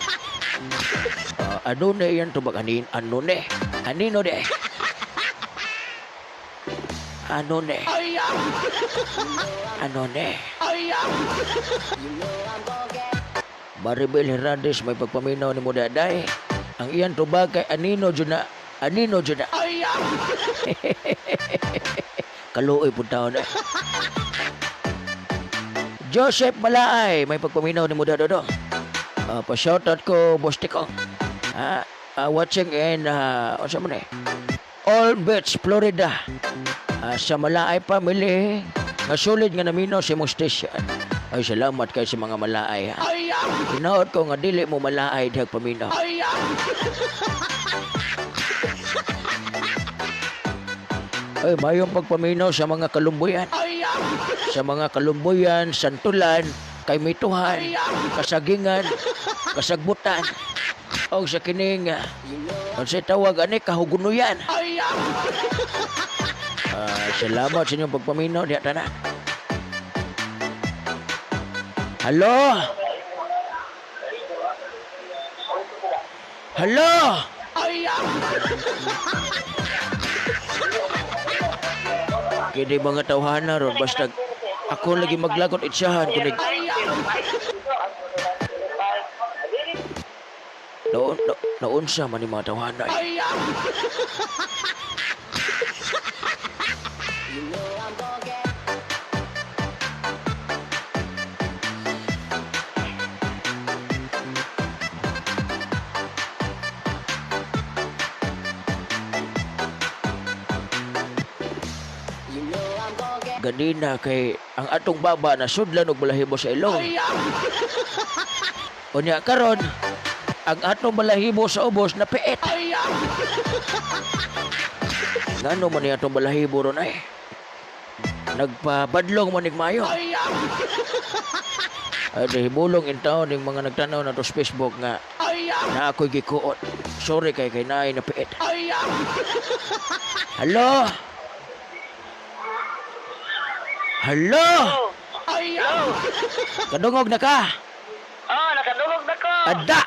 Ano na yan tubag? Anin, ano ne? Anino de? Ano ne? Ano ne? Maribel Hernandez may pagpaminaw ni Mudaday. Ang iyang tubag kay Anino Juna. Anino Juna. Kaluoy po taon eh. Joseph Malaay may pagpaminaw ni Muda Dodong. Pa-shoutout ko, Boss Tikong. Watching in, unsa man eh? All Beach, Florida. Sa Malaay family, nga solid nga naminaw sa imong station. Ay, salamat kay sa mga Malaay. Ha. Hinaot ko nga dili mo malaay dihag paminaw. Ay, mayong pagpaminaw sa mga kalumbuyan. Sa mga kalumbuyan, santulan, kaymituhan, kasagingan, kasagbutan. Og sa kining unsay tawag ani kahugunoyan. Salamat sa inyong pagpaminaw diha tanan. Halo? Halo? Kini mga tawhana ron basta ako lagi maglagot itsahan kunig Naun, na, naunsa man ni mga tawhana eh. You know I'm gonna get. You know I'm gonna get. Ganina kay ang atong baba na sudlan og balahibo sa ilong. Unya karon ang atong balahibo sa ubos na piit. Ngano man ni atong balahibo ron ay? Nagpabadlong man nig maayo. Ay di hibulong in taon ning mga nagtanaw na to sa Facebook nga na ako'y gikuot. Sorry kay kay naay na piit. Hello? Hello? Kadungog na ka? Oh, nakadungog na ko. Ada!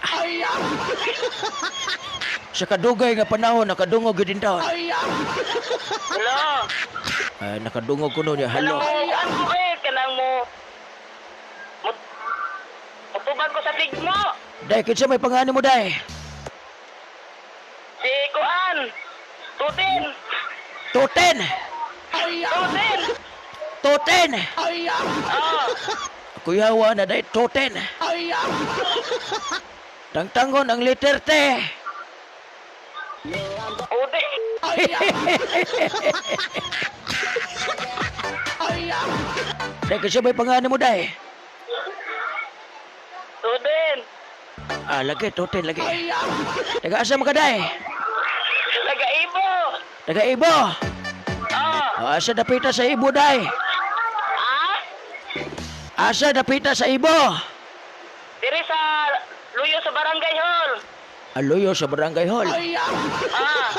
Sa kadugay nga panahon, nakadungog yun din taon. Hello. Ay, nakadungog ko noon niya. Hello. Kanang mo, kuan ko eh, kanang mo. Mutubag ko sa tigmo. Day, kinsa may pangani mo, day? Si Kuan. Tutin. Toten! Tutin. Toten! Oh, Kuyawa na, day. Toten! Tangtangon ang letter T. Uti. Day, kinsa may pangani mo, day? Tutin. Ah, lagi, toten, lagi. Taga asa mo ka, day? Nagaibo. Taga Ibo. Oh. Ah, asa dapita sa Ibo, day? Ah? Asa dapita sa Ibo? Diri sa Luyo sa Barangay Hall. Aluyo sa Barangay Hall. Ah.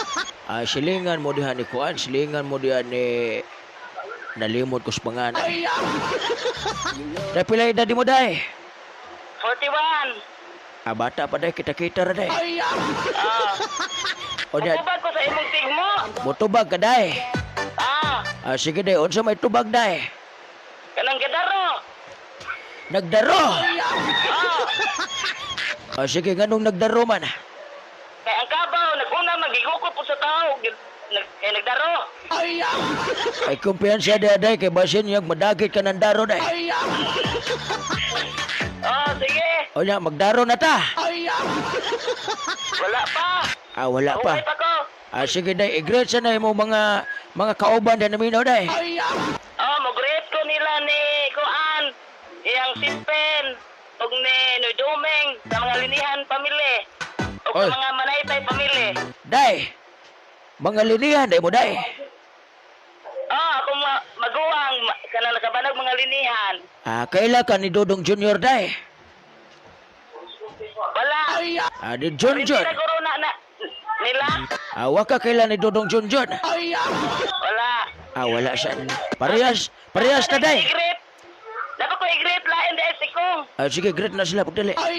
Ah, silingan mo diha ni Kuan, silingan mo diha ni nalimot ko sa pangalan. Day, pila edad mo, day? 41. Ah, bata pa, day. Kita-kita ra, day. Ah. O niya, Mutubag ko sa imong tigmo. mutubag ka, day. Ah. Ah, sige, day. Unsa may tubag, day? Kanang gadaro. Nagdaro! Ah. Ah, sige, nganong nagdaro man? Kay ang kabaw naguna magigukot po sa tao. Kay nagdaro. Ay, kumpiyansa, day, day. Kay basin niyag madagit ka ng daro, day. Oh, sige. O niya, magdaro na ta. Wala pa. Ah, wala pa. Uwi pa ko. Ah, sige, day. I-greet sa na mo mga kauban na naminaw, day. Oh, mo-greet ko nila ni Kuan, iyang Sipen, ug ni Nudumeng sa mga linihan pamilya. Ug Oy. sa mga Manaytay pamilya. Day! Mga linihan, day mo, day. Oh, ako maguwang kanang nakabanag mga linihan. Ah, kaila ka ni Dodong Junior, day. Wala. Ah, ni John Hindi John. na corona na nila. Ah, waka kaila ni Dodong John John. Wala. Ah, wala siya. Parehas, parehas na, day. I-greet. Dapat ko i-greet lain dahil si Kong. Ah, sige, greet na sila pagdali. Oh,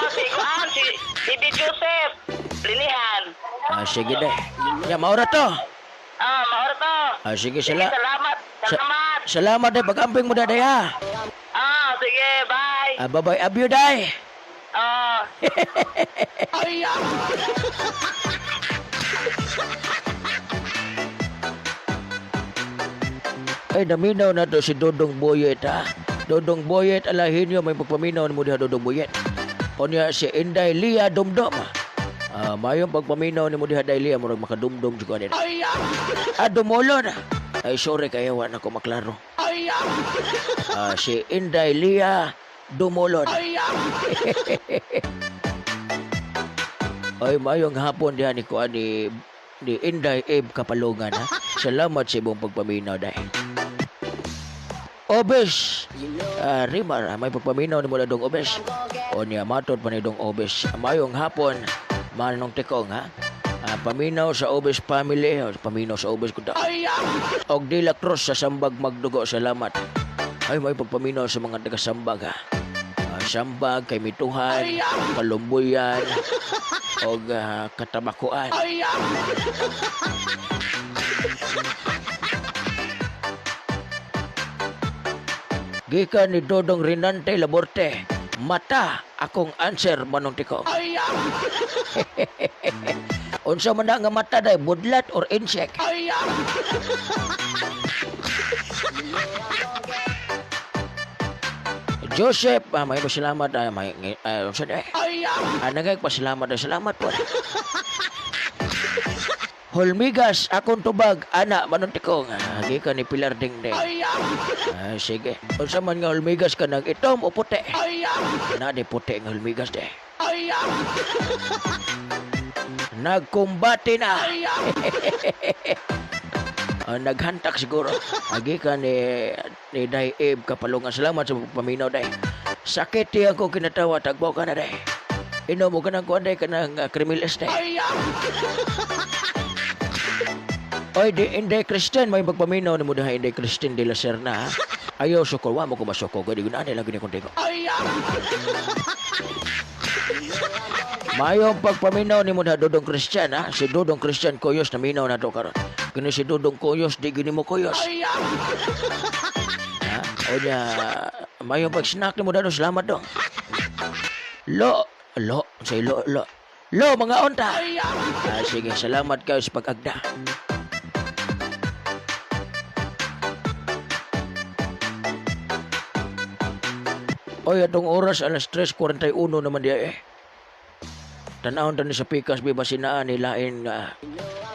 si Kuan, si si Joseph. Linihan. Ah, sige, day. Ya, maura to. Ah, maor to. Ah, sige, Sige, sala. salamat. Salamat. Salamat, day. Pag-amping mo na, day, ha. Ah, sige, bye. Ah, bye-bye, abyo, day. Ah. Ay, naminaw na to si Dodong Boyet, ha. Dodong Boyet, alahin niyo, may pagpaminaw mo diha, Dodong Boyet. O niya, si Inday Lia Dumdum. Ah, mayong pagpaminaw ni mo diha, Day Lia, murag makadumdum jud nila. Ah, dumolon. Ay, sorry kayo, wala ko maklaro. Ah, si Inday Lia Dumolon. Ay, mayong hapon diha ni kuan ni Inday Abe Kapalungan, ha. Salamat sa imong pagpaminaw, day. Obes Rimar, may pagpaminaw ni mula dong Obes. O niya matod pa ni dong Obes. Mayong hapon, manong tikong ha. Paminaw sa Obes family, o, paminaw sa Obes kuta. Og De La Cruz sa Sambag Magdugo, salamat. Ay, may pagpaminaw sa mga taga-Sambag ha. Sambag, kay Mituhan, Kalumbuyan, og Katabakuan. Gikan ni Dodong Rinante Laborte, mata akong answer manong tiko. Unsa man na nga mata day, budlat or insect? Joseph, may pasalamat, may, unsa day? Nagay pasalamat, salamat po. Hulmigas akong tubag, ana manong tikong. Gikan ni Pilar Dingding. Sige. Unsa man nga hulmigas ka nang itom o puti? Na di puti nga hulmigas de. Nagkumbate na. Naghantak siguro. Agi ka ni Day Abe Kapalungan. Salamat sa paminaw, Day. Sakit tiyan ko kinatawa. Tagbaw ka na, Day. Inom mo ka ng kuwan, Day, ka ng Krimilis, Day. Oy, di Inday Christian, may pagpaminaw ni mo daha Inday Christian de la Serna, ha? Ayaw, sukol. Wa mo ko masukol. Gadi, gunaan lang gini kong tingo. Mayong pagpaminaw ni mo na Dodong Christian, ha? Si Dodong Christian Koyos, naminaw na to karon. Kini si Dodong Koyos, di gini mo Koyos. Ha? O niya, mayong pag-snack ni mo na, salamat dong. Lo, lo, say lo, lo. Lo, mga onta. Sige, salamat kayo sa pag-agda. Oy, atong oras, alas 3:41 naman diya eh. Tanawon tani sa pikas, bi basinaan nilain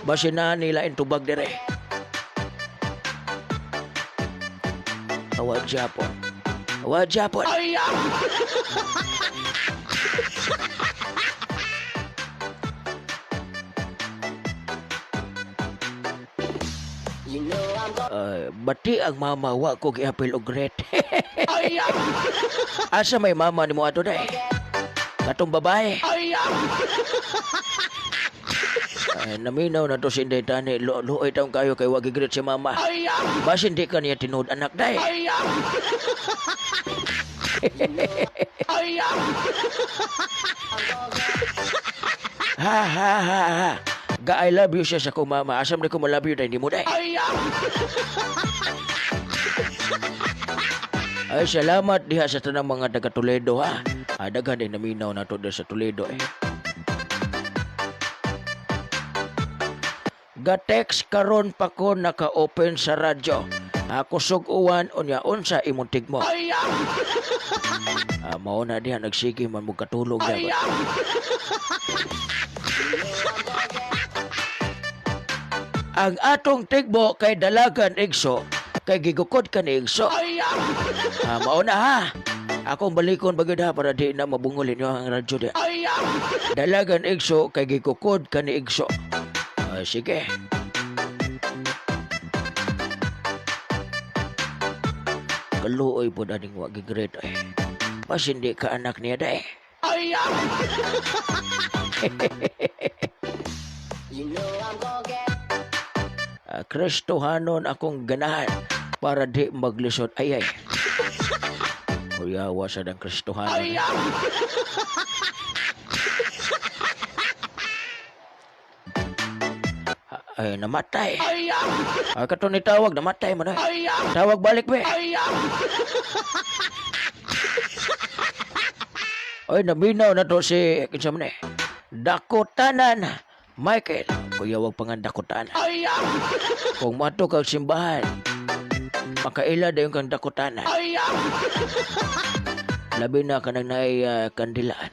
basinaan nilain tubag dire. Awa Japon. Awa Japon. Bati ang mama wa ko giapil og great. Asa may mama nimo ato day? Katong babae. Ay, naminaw na to si Inday Tani. Luoy taong kayo kay wagi great si mama. Basin di ka niya tinuod anak day. Ha ha ha ha. Ga I love you siya sa kong mama. Asam ni ko ma-love you day di mo day. Ay, salamat diha sa tanang mga taga Toledo ha. Daghan din naminaw na to sa Toledo eh. Ga-text karon pa ko naka-open sa radyo. Kusog uwan unya unsa imong tigmo. Mao na diha nagsige man mo katulog dapat. Ang atong tigbo kay dalagan igso kay gigukod ka ni igso. Mao na ha. Akong balikon bagyo ha para di na mabungol inyo ang radyo diha. Dalagan igso kay gigukod ka ni igso. Sige. Kaluoy po daning wa gigreat eh. Mas hindi ka anak niya da eh. Kristohanon akong ganahan para di maglisod. Ay ay. Kuyawa sa dang Kristohanon. Ay, namatay. Ay, kato ni tawag, namatay man. Ay. Tawag balik, be. Ay, naminaw na to si, kinsa man eh. Dakotanan, Michael. Kuya, wag pa nga dakotanan. Kung mato kag simbahan, makaila dayon kang dakotanan. Labi na kanang naay kandilaan.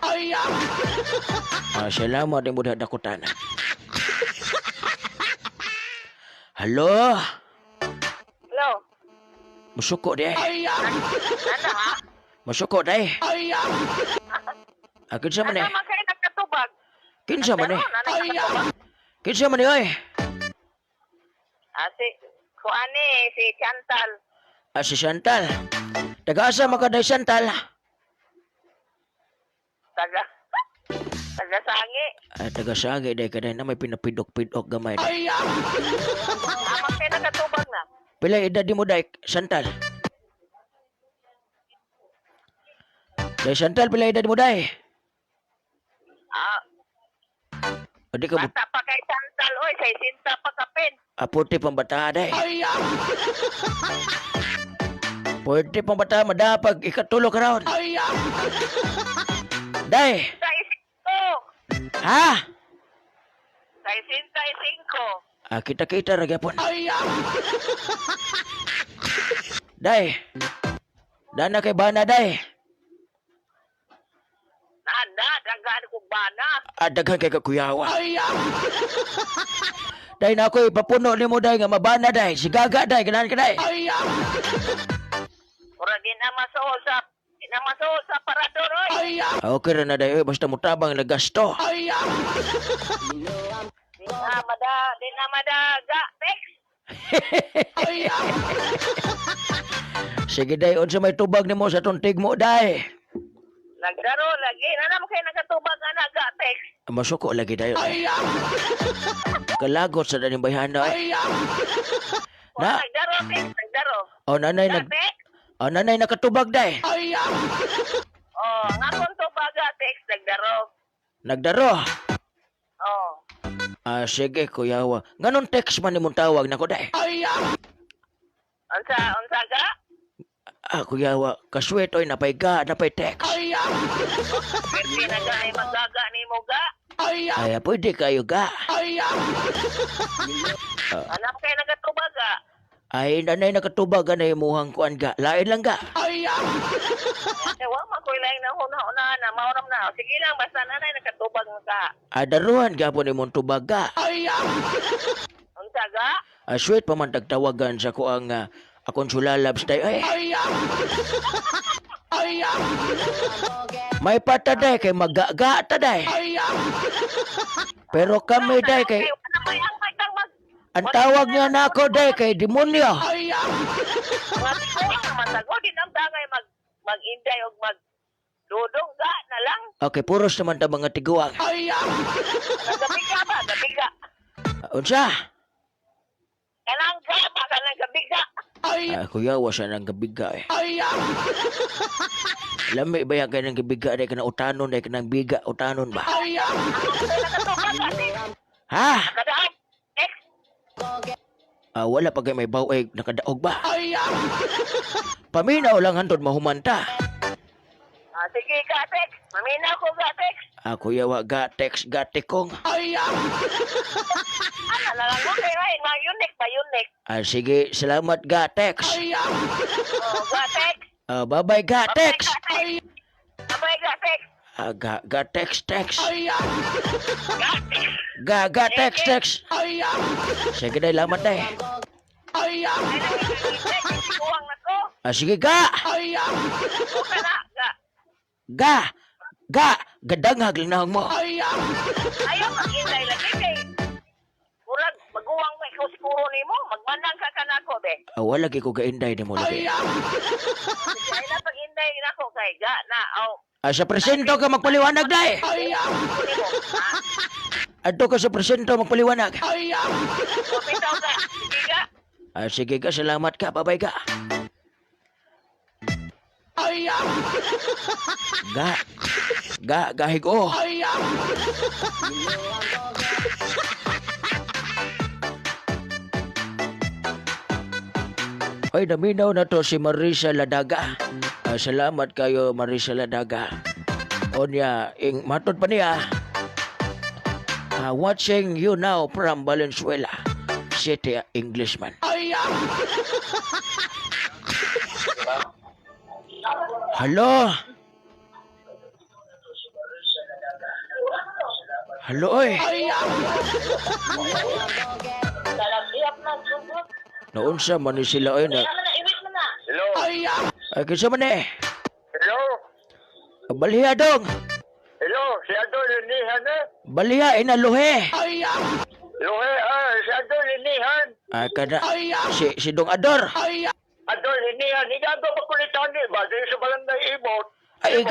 Salamat din mo dakotanan. Halo? Hello. Musuko di eh. Ano ha? Musuko di eh. Kinsa man eh? Ano man kayo nagkatubag? Kinsa man eh? Ano nagkatubag? Kinsa man eh oy? Si kuani si Chantal. Ah, si Chantal. Taga-asa makaday Chantal? Taga taga sangi. Ah, taga-sangi day kaday na may pinapidok-pidok gamay. Day. Amang kay nakatubag na. Pila edad di mo day, Chantal? Day Chantal, pila edad mo day? Ah, O di ka bata pa kay Chantal oy, say sinta pa kapin. Ah, puti pang bata day. Pwede pang bata madapag ikatulo ka raon. Day, Sa isingko. ha? Sa isinta isingko. Ah, kita-kita ra gyapon. Day. Dana kay bana day. Nana, daghan kog bana. Ah, daghan kay kakuyawa. Day na ako ipapuno nimo day nga mabana day. Si Gaga day, ganahan ka day. Mura di na masuol sa di na masuol sa parador oy. Ah, okay ra na day, oy, basta mutabang na gasto. Di na mada, di na madaga, text. Sige day, unsa may tubag nimo sa atong tigmo day? Nagdaro lagi, nana mo kay nakatubag ana ga text. Ah, masuko lagi dayo. Kalagot sa daning bayhana ay. Na? Na, Nagdaro text, nagdaro. oh nanay Ga nag text. oh nanay nakatubag day. Oh, ang akong tubaga text nagdaro. Nagdaro. Oh. Ah, sige kuyawa. Nganon text man nimong tawag nako day. Unsa unsa ga? Ah, kuyawa, kaswet oy napay ga, napay text. Pwede na ga ay magaga nimo ga. Ay, ah, pwede kayo ga. Anak kay nagatubag ga. Ay, nanay nakatubag anay imuhang kuan ga. Lain lang ga. Eh, wa man koy laing na huna-una na mauram na. Sige lang basta nanay nakatubag na ka. Ah, daruhan gapon imong tubag ga. Unsa ga? Ah, sweet pa man tagtawagan sa kuang akong sulalabs day. Ay. May pataday kay magaga taday. Pero kami day kay Kay wala may ang may tang mag ang tawag niya nako day kay demonyo. mga tiguang naman tago di nang dangay mag mag-inday og mag dudong ga na lang. Okay, puros naman ta mga tiguang. Nagabiga ba? Gabiga. Unsa? Kanang ga ba? Kanang gabiga. Ah, kuya, wa siya ng gabiga eh. Lami ba yan kay ng gabiga day kanang utanon day kanang biga utanon ba? Kay nakatubag ka text. Ha? Nakadaog. Text. Ah, wala pa kay may baway nakadaog ba? Paminaw lang hantod mahumanta. Ah, sige ka text. Maminaw ko ga text. Ah, kuya, wa ga text ga tikong. Ana na lang ko kay ay mga unique ba unique. Ah, sige, salamat ga text. Oh, ga text. Ah, bye-bye ga text. Abay ga text. Ah, ga ga text text. Ga text. Ga ga text text. Sige day, lamat day. Ay nang text kuwang na ko. Ah, sige ga. O kana ga. Ga. Ga. Gadanghag lang nahong mo. Ayaw mag-inday lagi kay murag maguwang mo ikaw siguro nimo, magmanang ka kanako be. Ah, wala gyud ko gainday nimo lagi. Sige, ay na pag-inday nako kay ga na aw. Ah, sa presinto ka magpaliwanag day. Nimo. Ha? Adto ka sa presinto magpaliwanag. O bitaw ga. Sige ga. Ah, sige ka, salamat ka, babay ka. Ga. Ga, gahigo. Ay, naminaw na to si Marisa Ladaga. Ah, salamat kayo, Marisa Ladaga. Onya, ing matod pa niya. Ah, watching you now from Valenzuela City, Englishman. Hello? Hello, oy. Naunsa man ni sila oy na. Hello. Ay kinsa man eh? Hello. Balhiya dong. Hello, si Adol Linihan eh. Balhiya inaluhe. Luhe, ah, si Adol Linihan. Ay kada si si Dong Ador. Adol niya, nigago pa ko ni Tani ba diri sa barangay Ibot. Ay,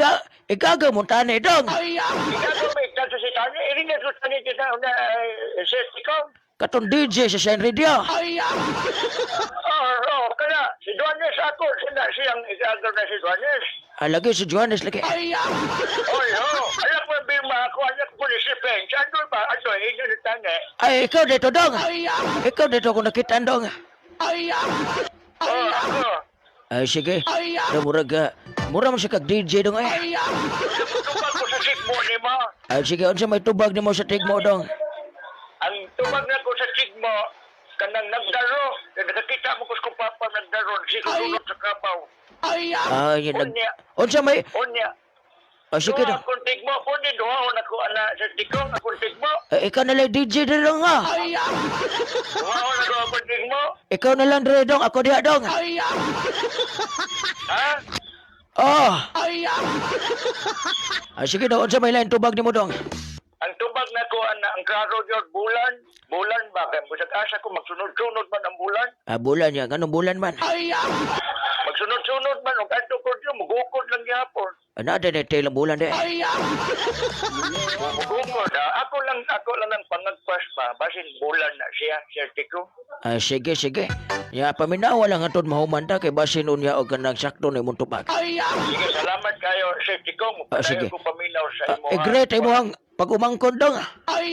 igaga mo tani dong. Igago ba ikaw si Tani? Iringan ko Tani sa una sa Tikong. Katong DJ sa Shine Radio. Oh, oh, kana si Duanes ako sina siyang igago na si Duanes. Ah, lagi si Johannes lagi. Oy, ho, alam ko birma ako, anak ko ni si Feng. Adol ba? Adol, inyo ni Tani. Ay, ikaw dito dong. Ikaw dito ako nakita dong. Oh, ako. Ay, sige. Na murag, mura man siya kag DJ dong eh. Tubag ko sa sigmo ni mo. Ay, sige, unsa may tubag nimo sa tigmo dong? Ang tubag na ko sa sigmo, kanang nagdaro. Nakakita mo ko sa kong papa nagdaro. Sigo sa kapaw. Ay, nag... Unsa may... Unya. Ay, sige Duha dong. akong tigmo. Kundi duha ko na ko ana sa tikong akong tigmo. Eh, ikaw na lang DJ din dong ah. Duha ko na ko akong tigmo. Ikaw na lang dire dong, ako diha dong. Ha? Oh. Ay, sige dong, unsa may lain tubag nimo dong? Ang tubag na ko ana ang klaro gyud bulan. Bulan ba kay busag asa ko magsunod-sunod man ang bulan. Ah, bulan niya, ganong bulan man. Magsunod-sunod man og adto ko diyo mugukod lang gyapon. Ana din eh, ang bulan de. Mugukod ah. Ako lang ang pangagpas ba basin bulan na siya sir Tiko. Ay, sige, sige. Ya, paminawa lang atod mahuman ta kay basin unya og kanang sakto na imong tubag. Sige, salamat kayo sir Tiko. Ah, sige. Padayon ko paminaw sa Ah, imo. i-greet imo ang pag-umangkon dong.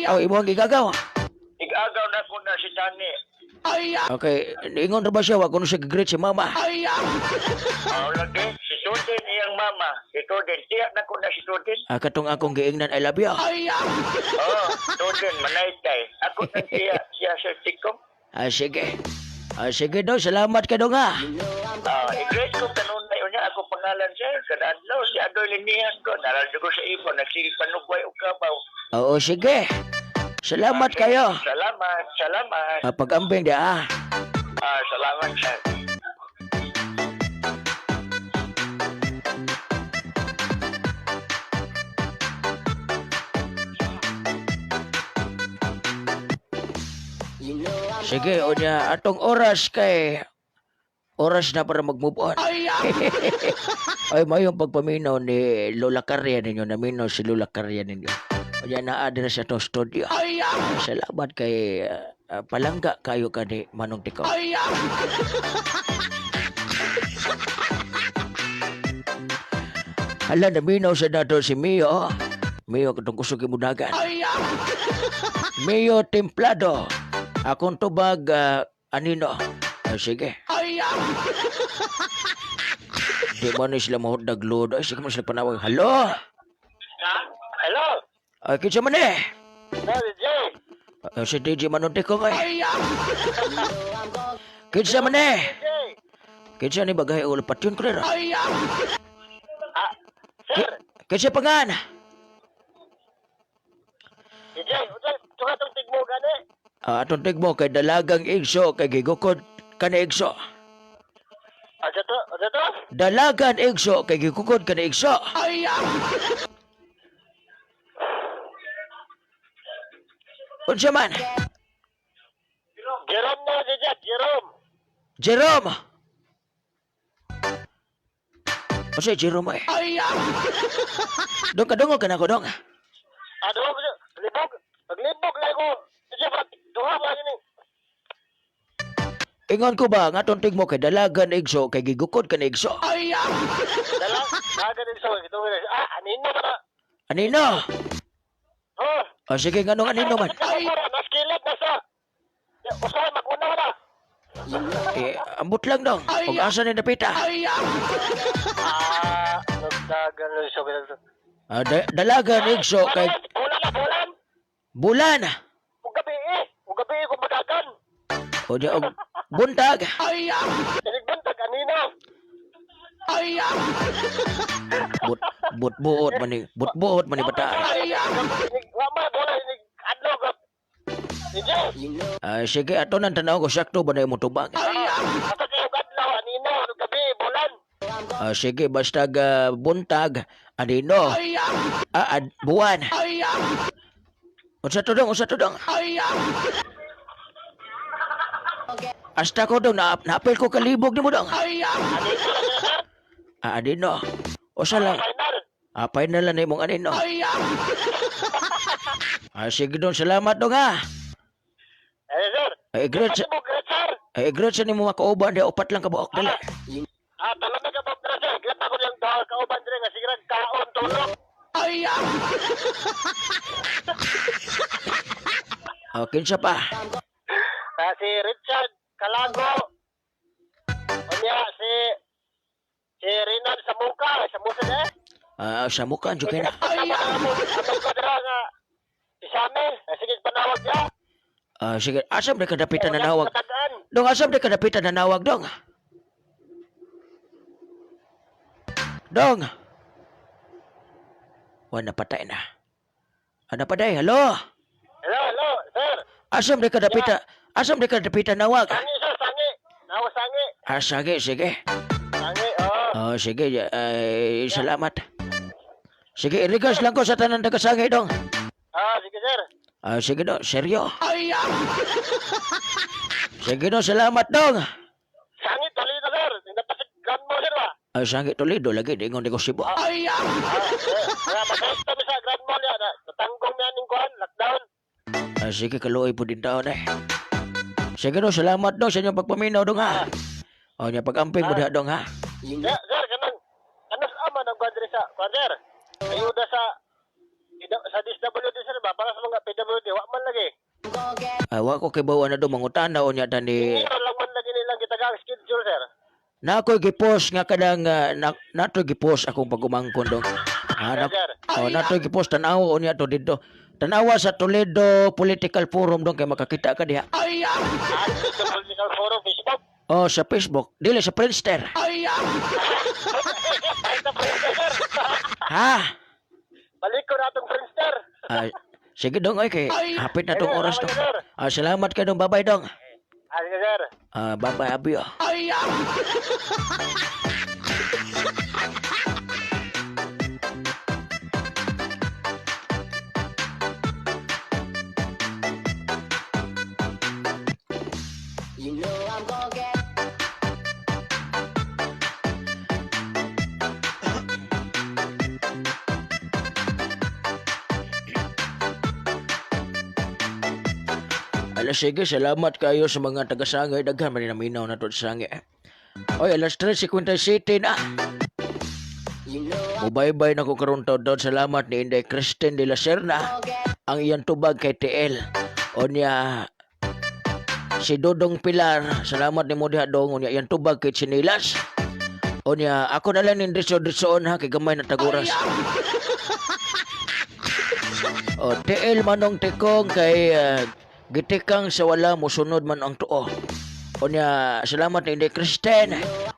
Oh, imo ang gigagaw. Igagaw na ko na si Tani. Okay, ingon ra ba siya wa kuno siya gi-greet si mama. Oh, lagi. Si Tudin iyang mama. Si Tudin. Tiyak na ko na si Tudin. Ah, katong akong giingnan I love you. Oh, Tudin, manaytay. Ako nang tiyak siya Sir Tikong. Ah, sige. Ah, sige dong, salamat ka dong ah. Ah, i-greet ko kanunay unya ako pangalan sir. Kada adlaw si Adoy Linihan ko. Narado ko sa ibo. Nagsige panugway og kabaw. Oo, sige. Salamat kayo. Salamat, salamat. Ah, pag-ambing di ah. Ah, salamat sir. Sige, unya atong oras kay oras na para mag-move on. Ay, mayong pagpaminaw ni Lola Karya ninyo, naminaw si Lola Karya ninyo. Unya naa din sa atong studio. Ay, salamat kay palangga kayo kani Manong Tikaw. Hala, naminaw sa nato si Mio. Mio, katong kusog imudagan. Mio Templado. Akong tubag, anino. Ah, sige. Di ba na sila mahutdag load? Ay, sige man sila panawag. Halo? Ha? Hello? Ay, kinsa man eh? Sir Jay. Ah, si DJ Manong Tikaw ay. Kinsa man eh? Jay. Kinsa ni bagay ulo patyon ko rin. Ah, sir. Kinsa pangan? Jay, uday, tunga tong tigmo gani. Ah, atong tigmo kay dalagang igso kay gigukod kani igso. Asa to? Asa to? Dalagan igso kay gigukod kani igso. Unsa man? Jerome na, Jay, Jerome. Jerome. Unsa Jerome eh? Dong kadungog ka na ko dong. Ano? Libog? Paglibog lang ko. Kasi ba, duha ba yun eh? Ingon ko ba nga atong tigmo kay dalagan igso kay gigukod kani igso. Dala, naga din sa ito. Ah, anino ba na? Anino? Oh, O sige nganong anino man? Nas kilat na sa. Usahay, mag-una na. Eh, ambot lang dong. Og asa ni napita? Ah, nagdagan lang siya. Ah, dalagan igso kay Bulan na, bulan. bulan. Ug gabi eh. Ug gabi eh, kung magagan. O di og buntag. Inigbantag, anino. But butbuot man ni butbuot man ni bata. Wama, bulan, inig adlaw. Ije, Ah, sige ato nang tanaw ko sakto ba na imong tubag. basta kayo adlaw, anino, ug gabi, bulan. Ah, sige basta ga buntag anino. Ah, buwan. Unsa to dong? Unsa to dong? Hasta ko dong, naapil ko kalibog ni mo dong. Anino lang na, sir. Ah, anino. Usa lang. Final. Ah, final lang na imong anino. Ah, sige dong, salamat dong ha. Eh, sir. Ay, great, Pati mo, great, sir. ay, great sa nimo makauban di upat lang kabuok dali. Ah, talaga ka ba, sir? Glad ako niyang dahil kauban diri nga sige kaon tulog. Ah, kinsa pa? Ah, si Richard Calago. Unya si si Renan Samuka, Samuka eh. Ah, sa mukha jud kay na. Among kadra nga si Sami, ah, sige panawag siya. Ah, sige, asam di kadapitan na nawag. Katagaan. Dong, asam di kadapitan na nawag dong. Dong. Wa napatay na. Ah, napatay. Hello. Hello, hello, sir. Asam di kadapitan. Asam di kadapitan nawag. Sangi, sir, sangi. Nawa sangi. Ah, sige, sige. Sangi, oh. Oh, sige, ay, salamat. Sige, irigas lang ko sa tanan taga-sangay dong. Ah, sige, sir. Ah, sige dong, seryo. Sige dong, salamat dong. Sangi, Toledo, sir. Napasig grand mo, sir, ba? Ay, sangi Toledo lagi, di ingon negosyo ba? Ah, sir. Kaya makaista mi sa Grand Mall yan. Ah. Natanggong niya ning kuan, lockdown. Ah, sige, kaluoy po din taon eh. Sige dong, salamat dong sa inyong pagpaminaw dong ha. O, niya pag-amping mo diha dong ha. Sir, sir, kanang kanas ama ng kuan diri sa kuan, sir. Ayuda sa sa DSWD, sir, ba? Para sa mga PWD, wa man lagi. Ah, wa ko kay bawa na dong mangutana o niya tani. Pero lang man lagi nilang gitagang schedule, sir. Na ako'y gipost nga kanang na, nato'y gipost akong pag-umangkon dong. Ah, na, Sir. oh, nato'y gipost tan-awa o niya to dito. Tanawa sa Toledo Political Forum dong kay makakita ka diha. Ah, sa Political Forum, Facebook. Oh, sa Facebook, dili sa Friendster. Ay, sa Friendster, sir. Ha? Balik ko na atong Friendster. Ah, sige dong ay kay hapit na tong Sige, oras dong. salamat, sir. Ah, salamat kay dong. Bye-bye dong. Ah, sige, sir. Ah, bye-bye abi. Oh. You know I'm gonna get. Ala sige, salamat kayo sa mga taga-sangay. Daghan man naminaw na to sa sangay. Oy, alas 3:57 na. You know Mubaybay na ko karon taon. Salamat ni Inday Kristen de la Serna. Ang iyang tubag kay TL. O niya, si Dodong Pilar. Salamat ni mo diha dong. O niya, iyang tubag kay Chinilas. O niya, ako na lang nin driso-drisoon ha, kay gamay na taguras. O TL manong tikong kay gitikang sa wala musunod man ang tuo. O niya, salamat ni Inday Kristen.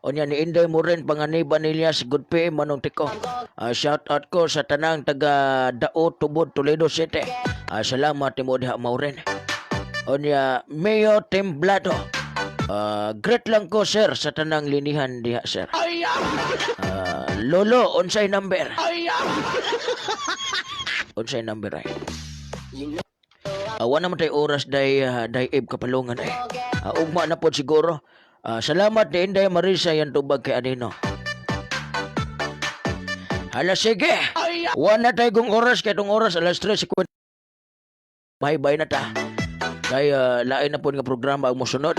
O niya, ni Inday Moren Panganiban Nilias, Good PM manong tikong. Ah, shout out ko sa tanang taga Dao, Tubod, Toledo City. Ah, salamat ni mo diha Mauren. O niya, Mayo Temblado. Ah, great lang ko sir sa tanang linihan diha sir. Ah, Lolo, unsay number? Unsay number ay? Awa naman tayo oras day day ib kapalungan ay. Ah, ugma na po siguro. Ah, salamat ni Inday Marisa yan tubag kay Anino. Hala sige. Wala na tayo kung oras kay tong oras alas 3:50. Bye-bye na ta. Kay lain na po nga programa ang mosunod.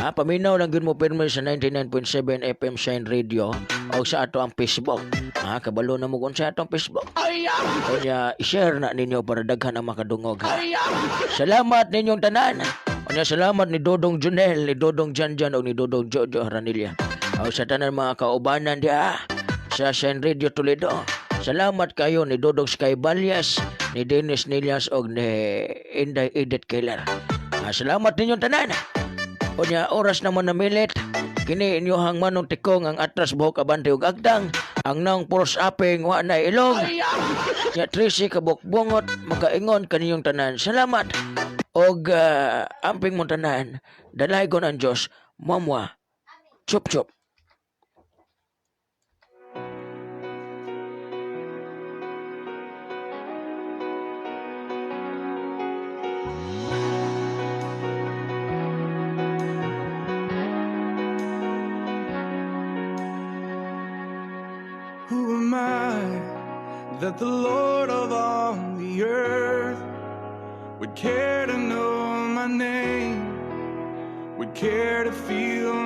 Ha, paminaw lang gyud mo pirmi sa 99.7 FM Shine Radio o sa ato ang Facebook. Ha, kabalo na mo kung sa atong Facebook. Unya, i-share na ninyo para daghan ang makadungog. Ha? Salamat ninyong tanan. Unya, salamat ni Dodong Junel, ni Dodong Janjan, o ni Dodong Jojo Haranilla. O sa tanan mga kaubanan diha sa Shine Radio Toledo. Salamat kayo ni Dodong Sky Balyas, ni Dennis Nilias, o ni Inday Edith Keller. Ah, salamat ninyong tanan. Unya, oras naman namilit. Kini inyohang manong tikong ang atras buhok abante ug agdang. Ang naong puros aping wa na ilong. Nya Tracy kabukbongot makaingon kaniyong tanan. Salamat. Og amping mong tanan. Dalaygon ang Dios. Mamwa. Chup chup. That the Lord of all the earth would care to know my name, would care to feel my